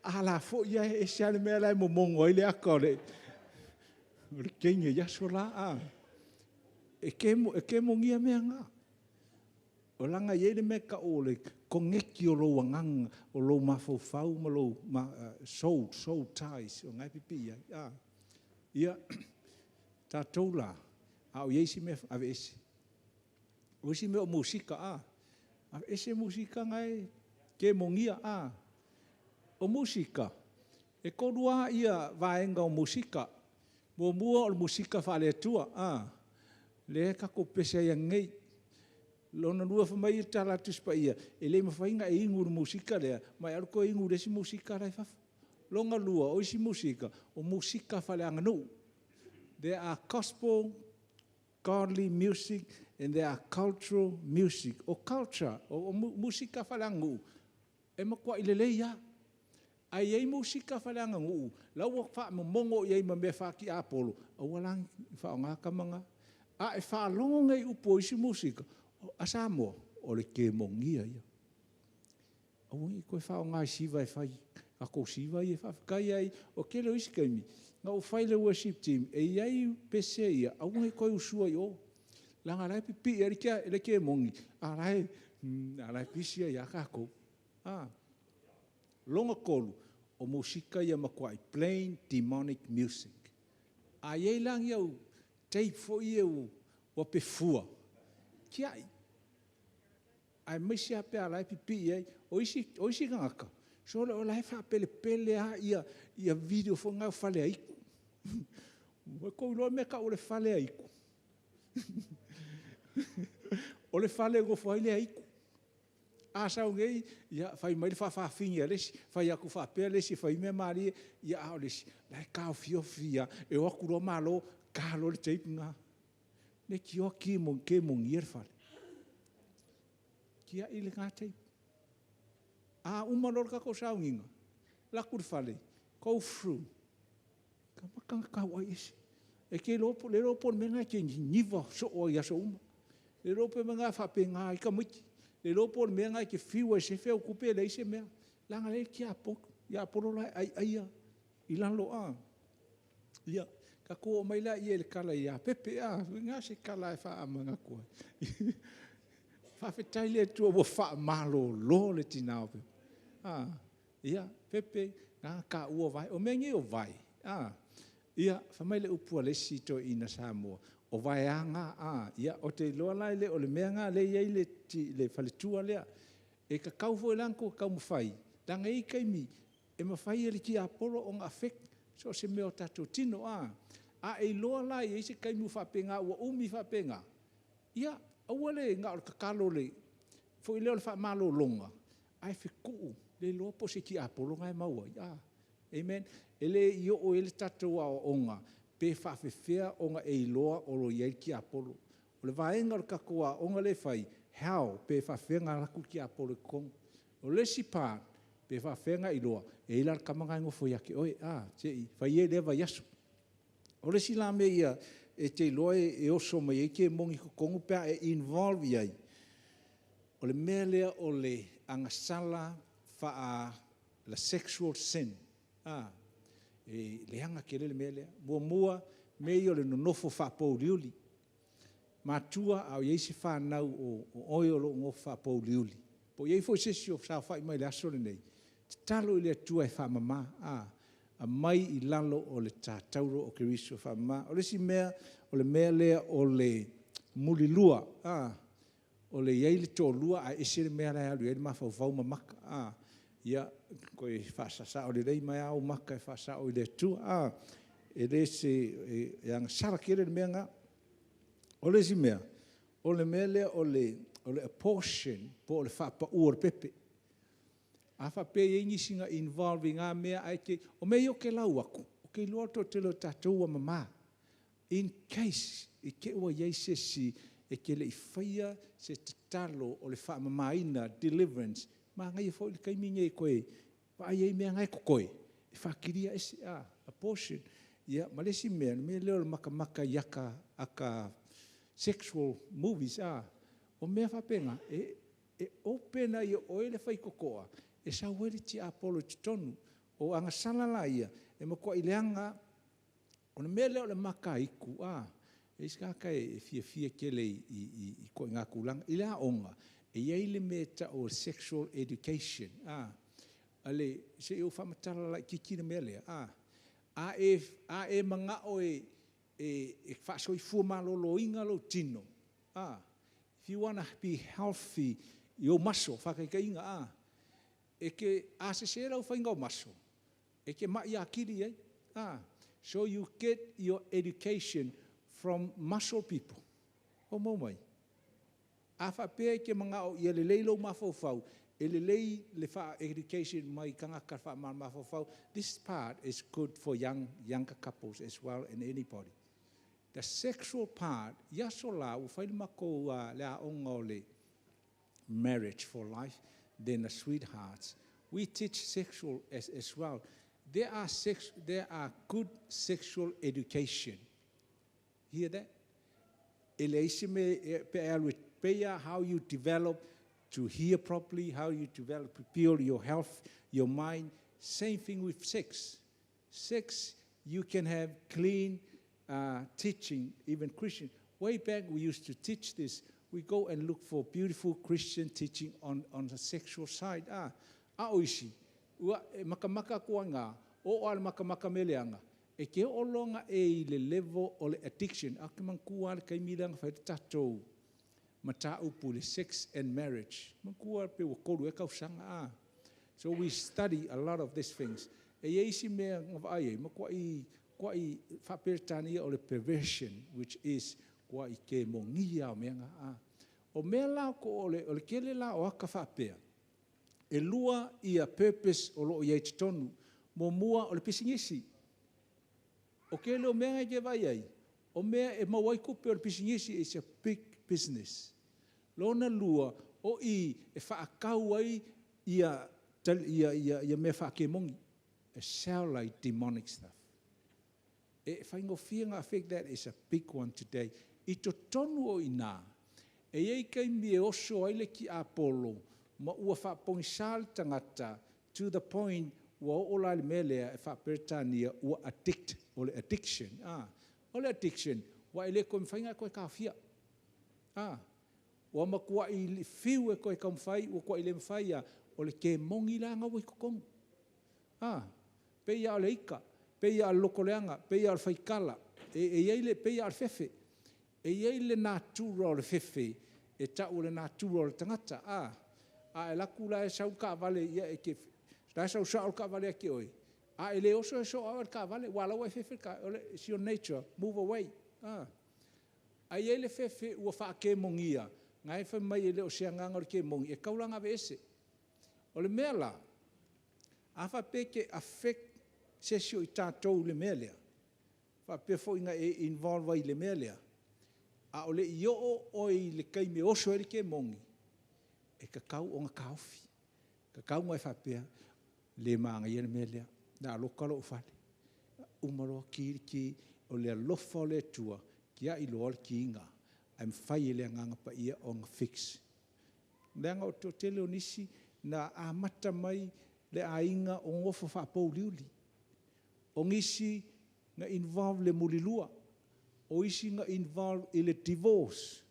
a la foi lava e ese lava le mea la e momono ai le ata o le teine i aso la. E kemonia mea na. Leaga e i ai le mea e tau o le koneti o lou agaga, o lou mafaufau ma lou soul, soul ties o lena e pipii ai. Ia, tatou la, a o i ai se mea, aveese. O isi mea o musika, aveese musika na e kemonia. O musika, e 3 lava vaega o musika. Muamua o le musika faale-Atua, lea tatou te pepese ai nei. Lona lua, fai mai le tala a le Tusi Paia, e le mafai ona e inu i le musika lea, ma e alu toe inu i le isi musika la e i fafo. Lona lua o isi musika, o musika faaleaganuu. There are gospel godly music and there are cultural music. O culture, o musika faaleaganuu, e matuai lelei lava. Ae i ai musika faaleaganuu la ua faamomono i ai ma mea faa-tiapolo, aua la ne i faaaogaina tama na. A e faalogo nei i upu o isi musika a Samoa, o le kemonia ia. Aua ne i toe faaaoga i siva e fai, tatou siva ia… Faafetai lava. O le tele o isi taimi, na ou fai i le worship team, e i ai pese ia, aua ne i toe usuina i o, leaga o la e pipii ai le kemoni, a o la e pisi ai lava tatou. Lona 3, o musika ia matuai plain demonic music. A i ai la ni au tape foi ia ua pefua, tiai, aemaise lava pe a o la e pipii ai. O isi tagata, sole o la e faapelepele lava video foi na o faleaitu. Ua outou iloa le mea e tau o le faleaitu? O le fale e nofo ai le aitu. A sau nei fai mai le faafafine a le isi, fai atu faapea le isi e fai mea malie, a o le isi, o la e taofiofi lava, e o atu loa malo, ta loa le tape lena. Leitioa kemonia le fale. Tiai lena tape. A uma loa le tatou sauniga, alu atu i le fale, go through, amata ona tau ai ese. E te le iloa po o le mea lena e te niniva soo ai i aso uma. Le iloa pe o le mea lena e faapena ai tamaiti. Le iloa po o le mea lena e te fiu e sefe au tupe e leai se mea, leaga o la e i ai le tiapolo la e aiaia i lalo. Ia, tatou oo mai lea i le tala ia Pepe, o se tala lava e faamanatu ai. Faafetai i le Atua ua faamalolo le tina o Pepe. Ia, Pepe, e ala ona taua vae, o mea nei o vae, fai mai le upu a le isi toeaina Samoa, o vaeaga. Ia ou te iloa la e le o le mea lena lea e i ai le faletua lea. E tatau foi la ona outou taumafai, leaga e i ai taimi e mafai e le tiapolo ona affect so o se mea o tatou tino. A e iloa la e i ai se taimi ua faapena ua umi faapena, ia aua le na o le tatalo foi lea o le faamalologa, ae fetuu, le iloa po o se tiapolo lena e maua ai. Amen. E le i oo i ai le tatou aoaoga pe faapefea ona e iloa o i ai le tiapolo. O le vaega o le tatou aoga lea e fai, how, pe faapefea ona alu atu le tiapolo i totonu. O le isi part, pe faapefea ona e iloa e i ai la le tama lena e nofo ia te oe, se i fai ia i lea vaiaso. O le isi la mea ia e te iloa e oso mai ai kemoni i totonu pe a e involve i ai, o le mea lea o le agasala faale-sexual sin. E leaga tele le mea lea. Muamua, mea ia o le nonofo faapouliuli. Matua a o i ai se fanau o oe o lo o nonofo faapouliuli, po o i ai foi se isi o saofai mai i le aso lenei, tatalo i le Atua e faamama, aumai i lalo o le ta tauro o Keriso e faamama. O le isi mea, o le mea lea o le mulilua. O le i ai le toalua ae ese le mea la e alu i ai le mafaufau ma maka. Ia toe faasasao lelei mai lava ou maka e faasao i le Atua. E agasala tele le mea lena. O le isi mea, o le mea lea o le abortion po o le faapau o le pepe. A faapea e i ai nisi na involve i na mea ae te… O mea ia ou te lau atu, ou te iloa le toatele o tatou ua mama. In case i te i ua i ai se isi e te le i faia se tatalo o le faamamaina, deliverance, manaia foi le taimi lenei e toe vaai ai mea na e totoe e faakilia ese, abortion. Ia ma le isi mea, o le mea lea o le matamata i ata sexual movies a, o mea faapena, e open ai e oe le faitotoa e sau ai le tiapolo i totonu. O agasala la ia, e matuai leaga lava. O le mea lea o le mataitu a, e i ai isi tagata e fiafia tele i ituaiga tulaga. I le aoga, E i ai le mea e tau o le sexual education. Se i ou faamatala laititi le mea lea. A e manao e faasoifua maloloina lou tino, if you want to be healthy i ou maso, faataitaiga, a sese lau faiga o maso, e te mai atili ai. So you get your education from muscle people. Ua maua mai? A faapea e te manao ia lelei lou mafaufau, e lelei le education mai tagata faamamafaufau. This part is good for younger couples as well and anybody. The sexual part, i aso la, ua fai le matou le aoga o le marriage for life, then the sweethearts, we teach sexual as well. There are good sexual education. Hear that? E leai se mea, pe a e alu e pei lava how you develop to hear properly, how you develop to build your health, your mind, same thing with sex. Sex, you can have clean teaching, even Christian. Way back we used to teach this. We go and look for beautiful Christian teaching on the sexual side. A o isi, ua e makamaka atu ai i ina, oo lava i le makamaka mea leaga, e te oo loa ona e i le level o le addiction. Ae ou te manatua lava le taimi lea na fai ai le tatou mataupu i le sex and marriage. Manatua pe ua 3 ea tausaga a. So we study a lot of these things. E i ai isi mea na vaai ai, matuai matuai faa-Peretania o le perversion, which is matuai kemonia lava o mea na a. O mea la o le tele la o ata faapea, e 2 purpose o lo o i ai i totonu. Muamua o le pisinisi. O tele o mea na e te vaai ai, o mea e maua ai tupe o le pisinisi, is a big business. Lona lua, o i e faatau ai mea faakemoni, e sell ai demonic stuff. E faigofie ona affect that is a big one today. I totonu o i ina, e i ai taimi e oso ai le tiapolo ma ua faapogisa le tagata to the point ua oo la i le mea lea e faa-Peretania ua addict, o le addiction. O le addiction, ua e le toe mafai ona e toe taofia. Ua matuai fiu e toe taumafai, ua matuai le mafai lava, o le kemoni la lena ua i totonu. Pei lava o le ita, pei lava o le lotoleaga, pei lava o le faitala, e pei lava o le fefe. E i ai le natura o le fefe e tau o le natura o le tagata. A e alu atu la e sau le taavale, o la e sau sao le taavale ia te oe, a e le oso e soa oe e le taavale, aua o la ua e fefe i le taavale. It's your nature, move away. Ae i ai le fefe ua faakemonia, na e fai mai e le o se agaga o le kemoni, e tatau la ona aveese. O le mea la, a faapea e te affect se isi o i tatou i le mea lea, faapea foi na e involve ai i le mea lea, a o le i oo oe i le taimi e oso ai le kemoni, e tatau ona taofi. E tatau ona e faapea, e le manaia le mea lea, o le a loka lou fale. Uma loa ki le ki, o le alofa o le Atua, tiai loa le ki lena, ae mafai e le Agaga Paia ona fix. Leaga o le toatele o nisi na amata mai le aiga o nonofo faapouliuli. O nisi na involve i le mulilua. O isi na involve i le divorce.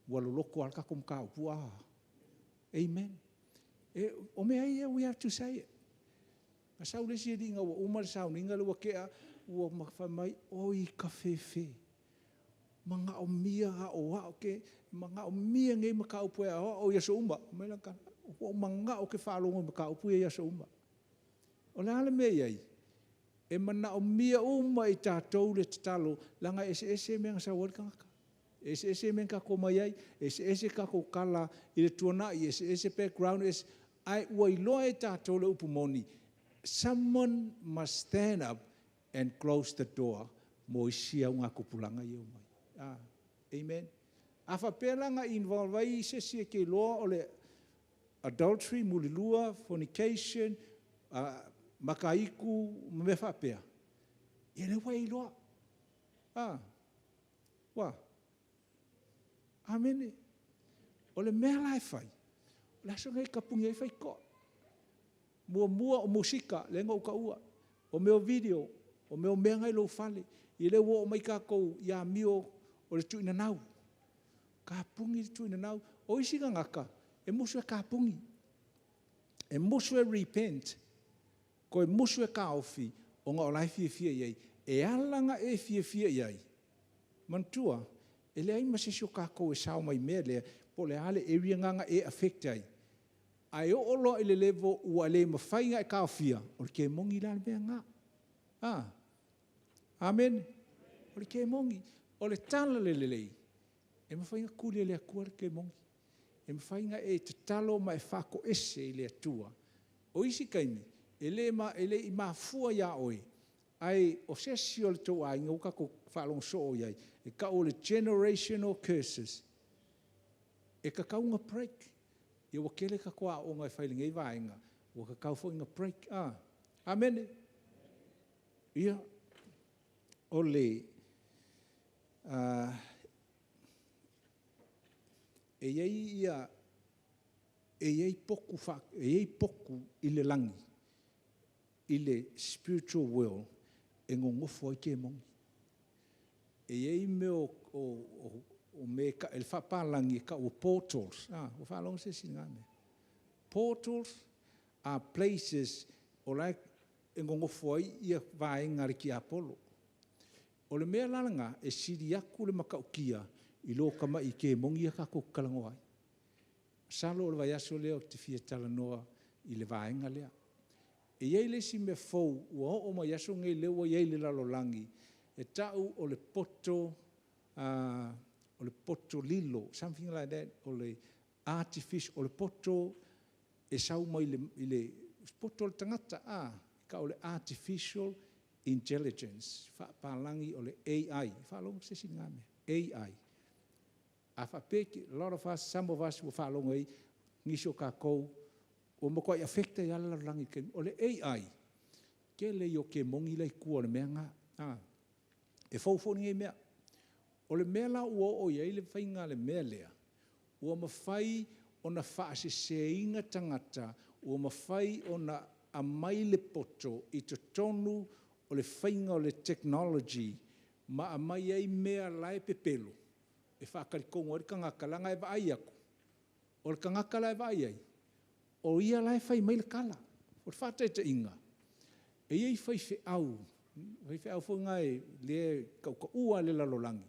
Ua loloto lava le tatou mataupu a? Amen. O mea ia, we have to say it. Na sau le isi alii ina ua uma le sauniga lea ua tea, ua fai mai, oi kafefe, manaomia aoao, manaomia nei mataupu e aoao i aso uma. Fai mai lana tala, ua ou manao ou te faalogo i mataupu ia i aso uma. O le a le mea e i ai? E manaomia uma e i tatou le tatalo, leaga e eseese mea na sau ai le tagata. E eseese mea na tatou omai ai, e eseese tatou tala i le tuanai, e eseese background, ae ua iloa e tatou le upu moni, someone must stand up and close the door mo isi augatupulaga ia e omai. Amen. A faapea la na involve ai se isi e te iloa o le adultery, mulilua, fornication, mataitu ma mea faapea, ia lea ua e iloa. Ua. Amene. O le mea la e fai, o le aso lenei e tapuni ai faitotoa. Muamua o musika, lea na ou taua, o mea o video, o mea o mea na e i lou fale. Ia lea ua oo mai tatou i amio o le tuinanau. Tapuni le tuinanau. O isi tagata, E musu e kapugi, e musu e repent, toe musu e taofi, ona o la e fiafia i ai. E ala ona e fiafia i ai, manatua, e leai ma se isi o tatou e sao mai i le mea lea, po o le a le area lena na e affect ai, ae oo loa i le level ua le mafai ona e taofia, o le kemoni la le mea lena. Amene. O le kemoni. O le tala lelei, e mafai ona tuli e le Atua le kemoni. E mafai ona e tatalo ma e faatoese i le Atua. O isi taimi, e le i mafua ia oe, ae o se isi o le tou aiga ua tatou faalogo soo i ai, e tau o le generational curses, e tatau ona break. Ua tele a tatou aoaoga e fai i lenei vaega, ua tatau foi ona break. Amene. Ia, e i ai potu i le lagi, i le spiritual world e nonofo ai kemoni. E i ai mea o mea faapalagi e tau o portals. Ua faalogo se isi i na mea? Portals are places o la e nonofo ai vaega a le tiapolo. O le mea la lena, e sili atu le matautia i lo tamai kemoni ia tatou te talanoa ai. Masalo o le vaiaso lea ou te fia talanoa i le vaega lea. E i ai le isi mea fou ua oo mai i aso nei lea ua i ai i le lalolagi, e tau o le poto lilo, something like that, o le artificial, o le poto e sau mai le poto o le tagata, e tau o le artificial intelligence, faapalagi o le AI. Ua faalogo se isi i lena mea? AI. A faapea a lot of us, some of us ua faalogo i ai, nisi o tatou, ua matuai affect ai lava le lalolagi i le taimi lenei. O le AI, tele ia o kemoni la e i tua o le mea lena. E fou foi lenei mea. O le mea la ua oo i ai le faiga o le mea lea, ua mafai ona faaseseina tagata, ua mafai ona aumai le poto i totonu o le faiga o le technology ma aumai ai mea la e pepelo e faatalitonu ai le tagata, leaga e vaai atu, o le tagata la e vaai i ai, o ia la e fai mai le tala. O le faataitaiga, e i ai faifeau, faifeau foi na lea e tautaua lava i le lalolagi,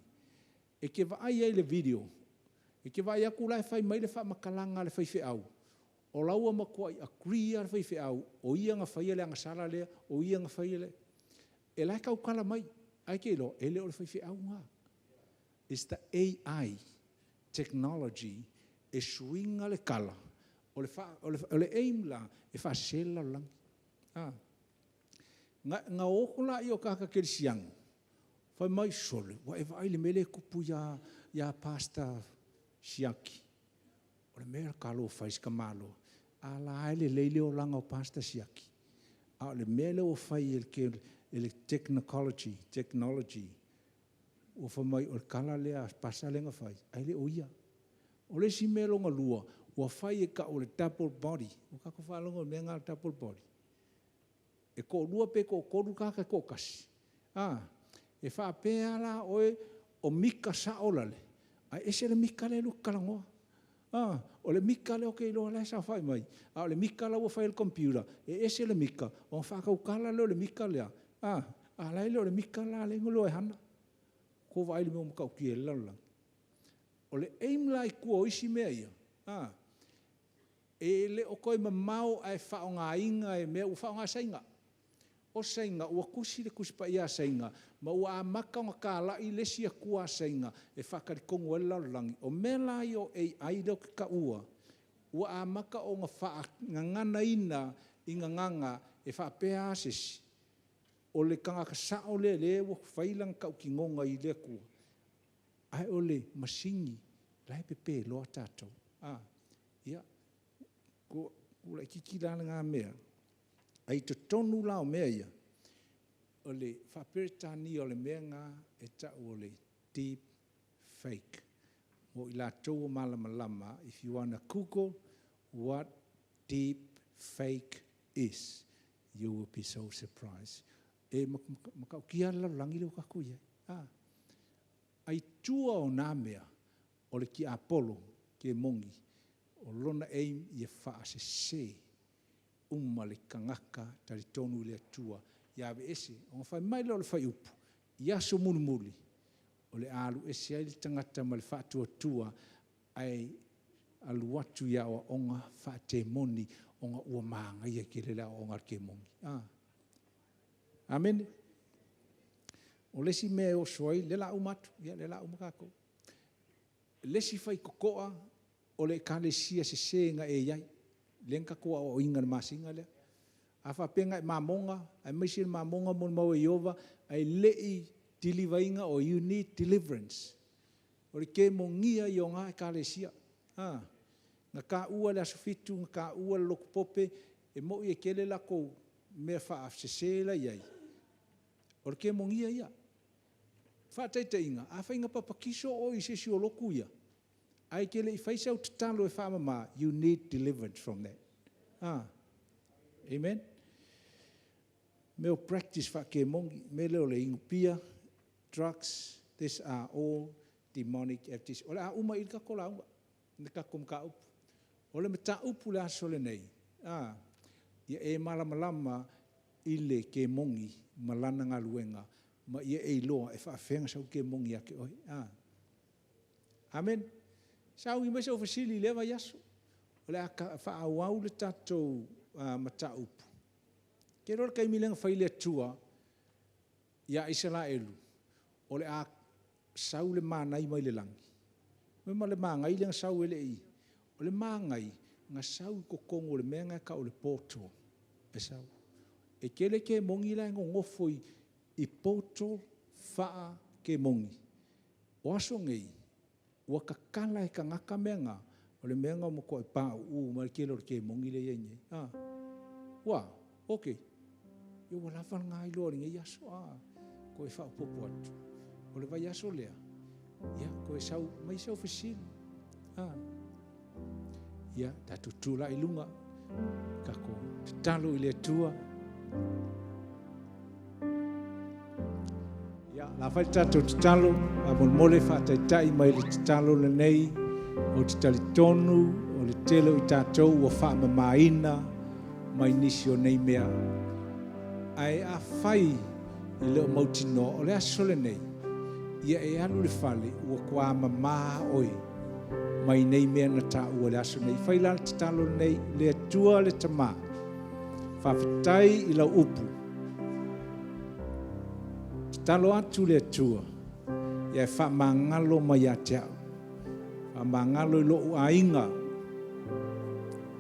e te vaai ai i le video, e te vaai atu la e fai mai le faamatalaga a le faifeau, o la ua matuai agree lava le faifeau o ia na faia le agasala lea, o ia na faia le… O la e tautala mai, ae e te iloa, e le o le faifeau lena. Is the AI technology e suiga le tala, o le aim la, e faasese le lalolagi. Na o atu lea o tagata kerisiano, fai mai, sole, ua e vaai i le mea lea e tupu ia Pastor Siaki? O le mea talofa e i si tamaloa. A la e lelei le olaga o Pastor Siaki. A o le mea lea ua fai e le technology, ua fai mai o le tala lea a le pasa lea na fai, ae le o ia. O le isi mea lona lua, ua fai e tau o le double body. Ua tatou faalogo i le mea lena o le double body? E toalua pe toatolu tagata e toatasi, e faapea la oe o mika sao lale, ae ese le mika lea e lua te talanoa. O le mika lea ou te iloa o la e saofai mai, a o le mika la ua fai e le computer, e ese le mika, ona faatautala lea o le mika lea, a o la e le o le mika la lea na iloa e hana. Ua tou vaai i le mea ua matautia ai le lalolagi? O le aim la i tua o isi mea ia, e le o toe mamao ae faaaogaina e mea… Ua faaaoga e Saina. O Saina ua tusi le Tusi Paia a Saina, ma ua amata ona talai le isi atua a Saina e faatalitonu ai le lalolagi. O mea la ia o AI lea ou te taua, ua amata ona faagaganaina i gagana e faapea lava se isi, o le tagata sao lea o lea ua fai lana tautinoga i le Atua, ae o le masini la e pepeloa tatou. Ia, tuu laitiiti la lena mea, ae i totonu la o mea ia, o le faa-Peretania o le mea lena e tau o le deep fake. Mo i latou ua malamalama, if you want to google what deep fake is, you will be so surprised. E matautia le lalolagi lea ua tatou i ai. Ae i tua o na mea, o le tiapolo, kemoni, O lona aim ia faasese uma le tagata talitonu i le Atua ia aveese. Ona fai mai lea o le fuaiupu, i aso mulimuli, o le a alu ese ai le tagata ma le faatuatua ae alu atu i aoaoga faatemoni ona ua manaia tele le aoaoga a le kemoni. Amene. O le isi mea e oso ai, lea o le a uma atu, lea o le a uma tatou. O le isi faitotoa o le ekalesia sese na e i ai, lea na tatou aoaoina i le masina lea. A faapea na e mamoga aemaise le mamoga molimau a Ieova ae le i kilivaina oe, you need deliverance. O le kemonia ia o na ekalesia. Na taua le Aso Fitu, na taua le Lotu Pope, e moni e tele a latou mea faasese la e i ai, o le kemonia ia. Faataitaiga, afai na papatiso oe i se isi o lotu ia, ae e te le i faia sau tatalo e faamama, you need deliverance from that. Amen. O mea o practice faakemoni, o le mea lea o le inu pia, drugs, these are all demonic activities. O le a uma i i le tatou lauga, le tatou mataupu. O le mataupu i le aso lenei, ia e malamalama i le kemoni ma lana galuega, ma ia e iloa e faapefea ona sau le kemoni ia te oe. Amene. Sauni mai sau fesili i lea vaiaso, o le a faaauau le tatou mataupu. Ou te iloa o le taimi lea na fai ai le Atua ia Isaraelu, o le a sau le manai mai le lagi. Fai mai o le magai lea na sau e le i… O le magai, na sau i totonu o le mea lena e tau o le portal e sau. E tele kemoni la e nonofo i portal faakemoni. O aso nei, ua tatala e tagata mea na, o le mea lena ua matuai pauu mai ai le tele o kemoni lea e i ai nei. Ua a? Ok. Ua lava lena iloa i lenei aso, toe faaopoopo atu. O le vaiaso lea, toe sau, aumai sau fesili. Ia tatou tulai i luga, tatou tatalo i le Atua. Ia, o le a fai le tatou tatalo, faamolemole faataitai mai i le tatalo lenei. Ou te talitonu o le tele o i tatou ua faamamaina mai nisi o nei mea. Ae afai e le o mautinoa, o le aso lenei, ia e alu i le fale ua matua mama oe mai nei mea na taua i le aso lenei. Fai la le tatalo lenei, le Atua le Tama, faafetai i lau upu. Tatalo atu le Atua, ia e faamagalo mai ia te au, faamagalo i lou aiga,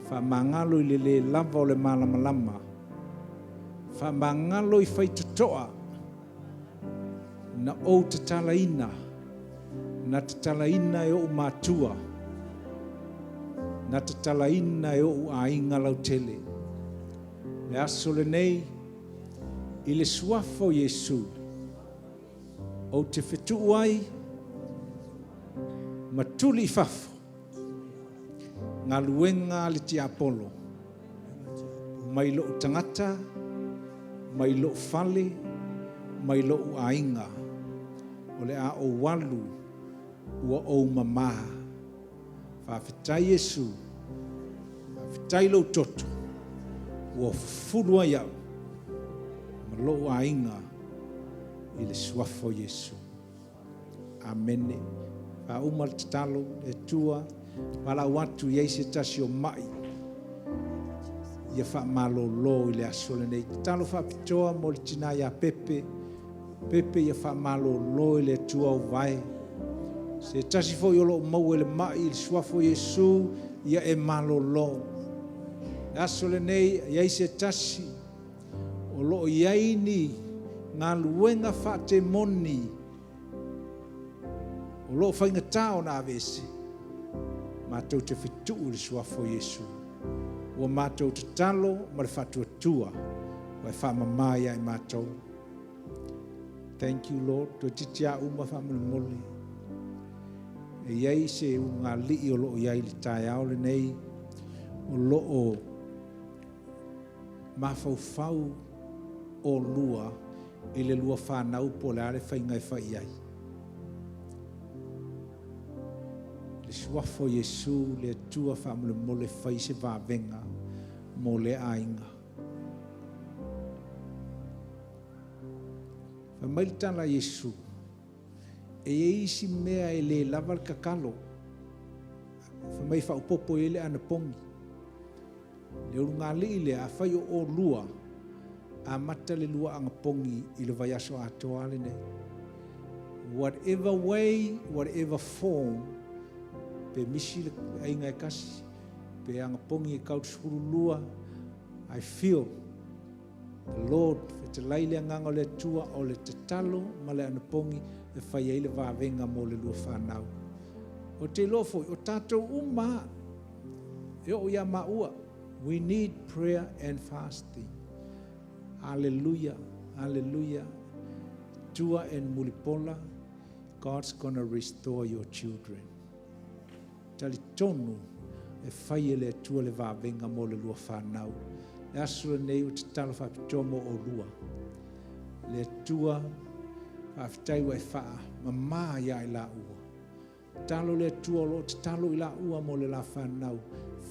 faamagalo i le le lava o le malamalama, faamagalo i faitotoa na ou tatalaina, na tatalaina e ou matua, na tatalaina e ou aiga lautele. O le aso lenei, i le Suafa o Iesu, ou te fetuu ai ma tuli i fafo galuega a le tiapolo mai lou tagata, mai lou fale, mai lou aiga. O le a ou alu ua ou mama. Faafetai Iesu, faafetai lou toto ua fufulu ai au ma lou aiga i le Suafa o Iesu. Amene. Faauma le tatalo, le Atua, valaau atu e i ai se tasi o mai, ia faamalolo i le aso lenei. Tatalo faapitoa mo le tina ia Pepe, Pepe ia faamalolo e le Atua ou vae. Se tasi foi o lo o maua i le mai i le Suafa o Iesu, ia e malolo. O le aso lenei, e i ai se tasi o lo o i ai ni galuega faatemoni o lo o faigata ona aveese, matou te fetuu i le Suafa o Iesu. Ua matou tatalo ma le faatuatua, ua e faamama ia i matou. Thank you Lord. Toeitiiti lava uma faamolemole. E i ai se ulugalii o lo o i ai i le taeao lenei, o lo o mafaufau oulua i le lua fanau po o le a le faiga e fai i ai. Le suafa o Iesu, le Atua faamolemole fai se vavega mo lea aiga. Fai mai le tala a Iesu, e i ai isi mea e le lava le tatalo. Fai mai faaopoopo i ai le anapogi. Le ulugalii lea, afai o oulua, amata le lua anapogi i le vaiaso atoa lenei. Whatever way, whatever form, pe misi le aiga e tasi, pe anapogi e tau 12, I feel the Lord, fetalai le agaga o le Atua o le tatalo ma le anapogi e fai ai le vavega mo le lua fanau. O te iloa foi, o tatou uma e oo ia maua, we need prayer and fasting. Hallelujah, hallelujah. Tua and Mulipola, God's gonna restore your children. Talitonu e fai e le Atua le vavega mo le lua fanau. Le aso lenei o tatalo faapitoa mo olua. Le Atua, faafetai ua e faamama ia i laua. Talo le Atua o lo o tatalo i laua mo le la fanau.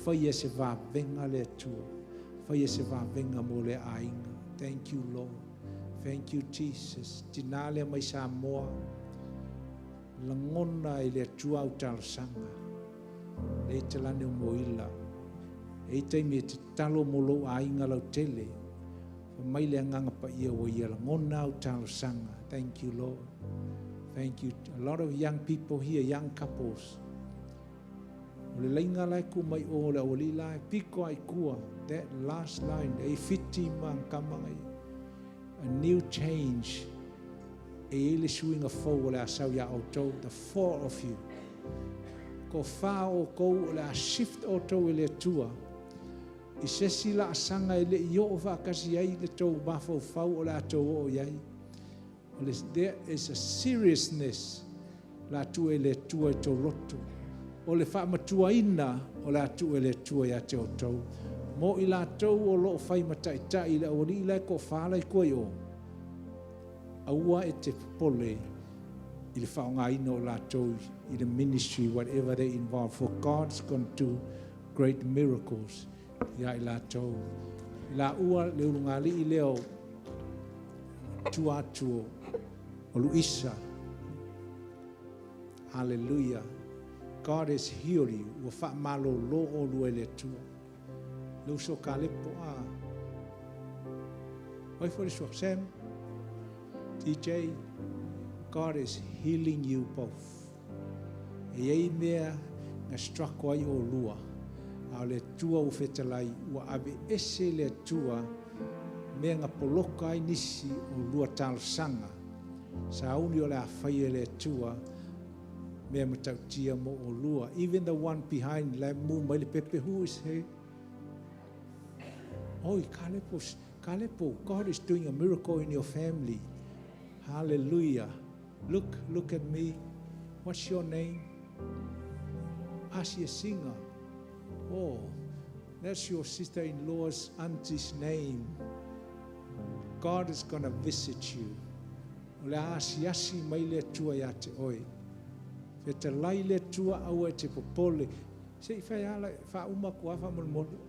Fai e se vavega le Atua. Fai e se vavega mo le aiga. Thank you, Lord. Thank you, Jesus. Tina lea mai Samoa. Lagona i le Atua au talosaga. Le talane o moila. E taimi e tatalo mo lou aiga lautele. Mai le agaga paia ua ia lagona au talosaga. Thank you, Lord. Thank you. A lot of young people here, young couples. O le laina lai ku mai o le awali lai, piko ai kua, that last line, e fiti ma kamanga. A new change. E ele suinga fou o le asau ia outou, the four of you. Ko wha o kou o le a shift o tou e le Atua. I se si la asanga e le i o whaakasi ai le tau mawhau o le atou o iai. There is a seriousness la atu e le Atua i tō loto. O le whaamatuaina o le atu e le Atua ia te o tau. Mo i la tau o loo whai mataitai i le awali i lai ko whala i kua i o. Aua e te popole i le whaongaina o la tau i the ministry, whatever they involve. For God's going to do great miracles ia i la tau. I la ua le ulungali i leo tua atu o Luisa. Hallelujah. God has healed you. Ua wha malo lo o lua le Atua. Le uso ka lepo a. Oi for this Sam, DJ, God is healing you both. E ei mea nga struggle ai o lua. A o le Atua ua fetalai, ua ave ese le Atua mea nga poloka ai nisi o lua talosaga. Sauni o le a fai e le Atua mea matautia mo o lua. Even the one behind, la mu mai le pepe, who is he? Oh, Kalepo, Kalepo, God is doing a miracle in your family. Hallelujah. Look, look at me. What's your name? Asia Singer. Oh, that's your sister-in-law's auntie's name. God is going to visit you. O le asiasi mai le Atua ia te oe. Fetalai le Atua aua e te popole. Se i whai ala, wha uma kua wha molemole.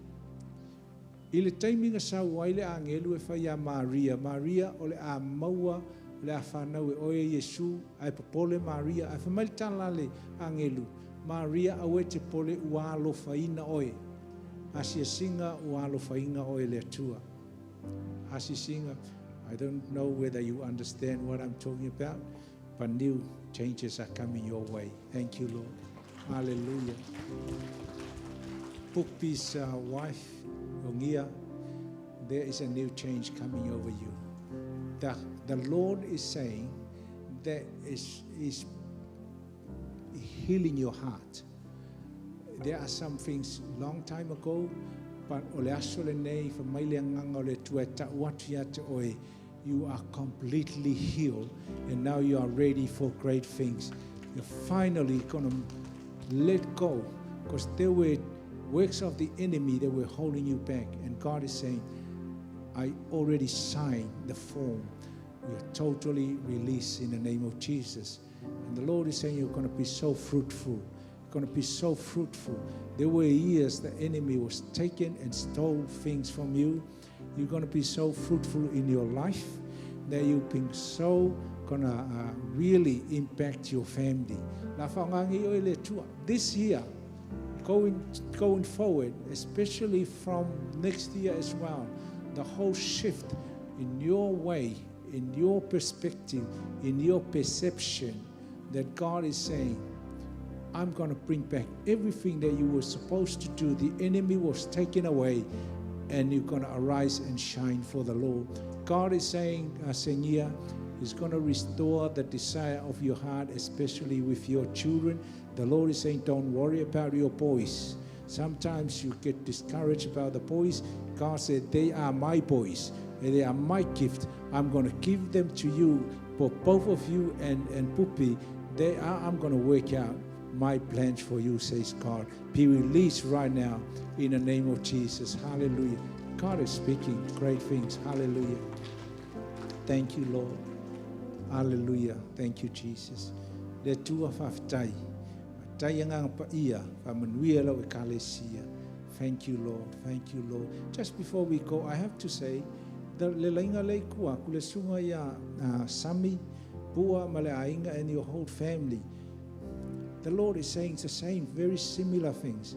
I le taiminga sau ai le angelu e whai a Maria. Maria o le a maua, o le a whanau e oe Iesu, ai popole Maria. Ai whamai le tala le angelu. Maria aua e te pole ua alofaina oe. Asiasinga ua alofaina oe le Atua. Asiasinga, I don't know whether you understand what I'm talking about, but new changes are coming your way. Thank you, Lord. Hallelujah. Pukpi's wife, Ongia, there is a new change coming over you. The Lord is saying that is healing your heart. There are some things long time ago, but o le aso lenei, fa mai le agaga o le Atua e tau atu ia te oe, you are completely healed and now you are ready for great things. You're finally going to let go, because there were works of the enemy that were holding you back. And God is saying, I already signed the form. We are totally released in the name of Jesus. And the Lord is saying you're going to be so fruitful. Going to be so fruitful. There were years the enemy was taken and stole things from you. You're going to be so fruitful in your life that you've been so gonna really impact your family. La whaangangi o le tua. This year, going forward, especially from next year as well, the whole shift in your way, in your perspective, in your perception, that God is saying, "I'm going to bring back everything that you were supposed to do. The enemy was taken away, and you're going to arise and shine for the Lord." God is saying, Senia, He's going to restore the desire of your heart, especially with your children. The Lord is saying, "Don't worry about your boys." Sometimes you get discouraged about the boys. God said, "They are my boys, and they are my gift. I'm going to give them to you, for both of you and Pupi. I'm going to work out my plans for you," says God. Be released right now in the name of Jesus. Hallelujah. God is speaking great things. Hallelujah. Thank you, Lord. Hallelujah. Thank you, Jesus. Le Atua faafetai. Tai anga pa ia, fa manuia lau ekalesia. Thank you, Lord. Thank you, Lord. Just before we go, I have to say, the le lainga le kua, kule sunga ia Sami, Pua, ma le aiga, and your whole family. The Lord is saying the same, very similar things.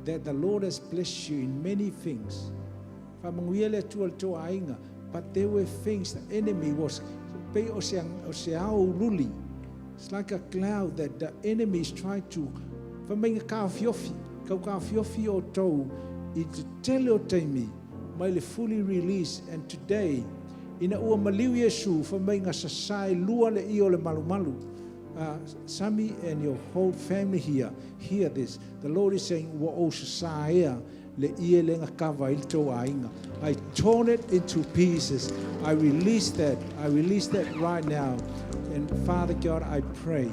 That the Lord has blessed you in many things. Whamanguia le Atua le tō aiga. But there were things the enemy was, pe o se ao luli. It's like a cloud that the enemy is trying to, whamainga ka fiofi, kau ka fiofi o tau, i te tele o taimi, mai le fully release. And today, ina ua maliu Iesu, whamainga sasai lua le i o le malu malu. Sami and your whole family here, hear this. The Lord is saying, "Ua o sasaia le ie le nga kava i le tō aiga. I torn it into pieces. I release that. I release that right now. And Father God, I pray.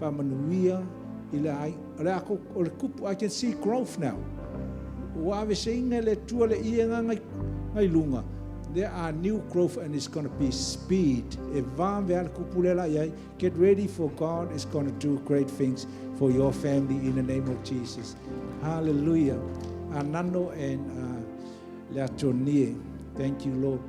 Whamanuia i le ai. O le ako, o le kupu, I can see growth now. Ua ave se inga le tua le ie nga ngai, ngai lunga. There are new growth and it's going to be speed. E vave al kupu le la iai. Get ready, for God is going to do great things for your family in the name of Jesus. Hallelujah. Anano and Leatonie. Thank you, Lord.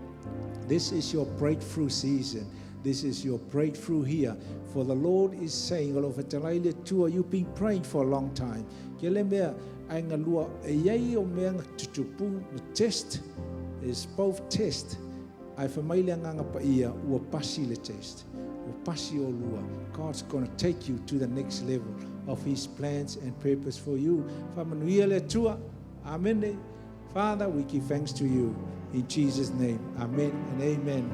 This is your breakthrough season. This is your breakthrough here. For the Lord is saying, "Alo whatalai le tua," you've been praying for a long time. Ke le mea, ai ngā lua, e iai o mea ngā tutupu, the test is both test. Ai whamaile ngā pa ia, ua pasi le test. Ua pasi o lua. God's going to take you to the next level of His plans and purpose for you. Whamanuia le tua. Amen. Father, we give thanks to you. In Jesus' name, amen and amen.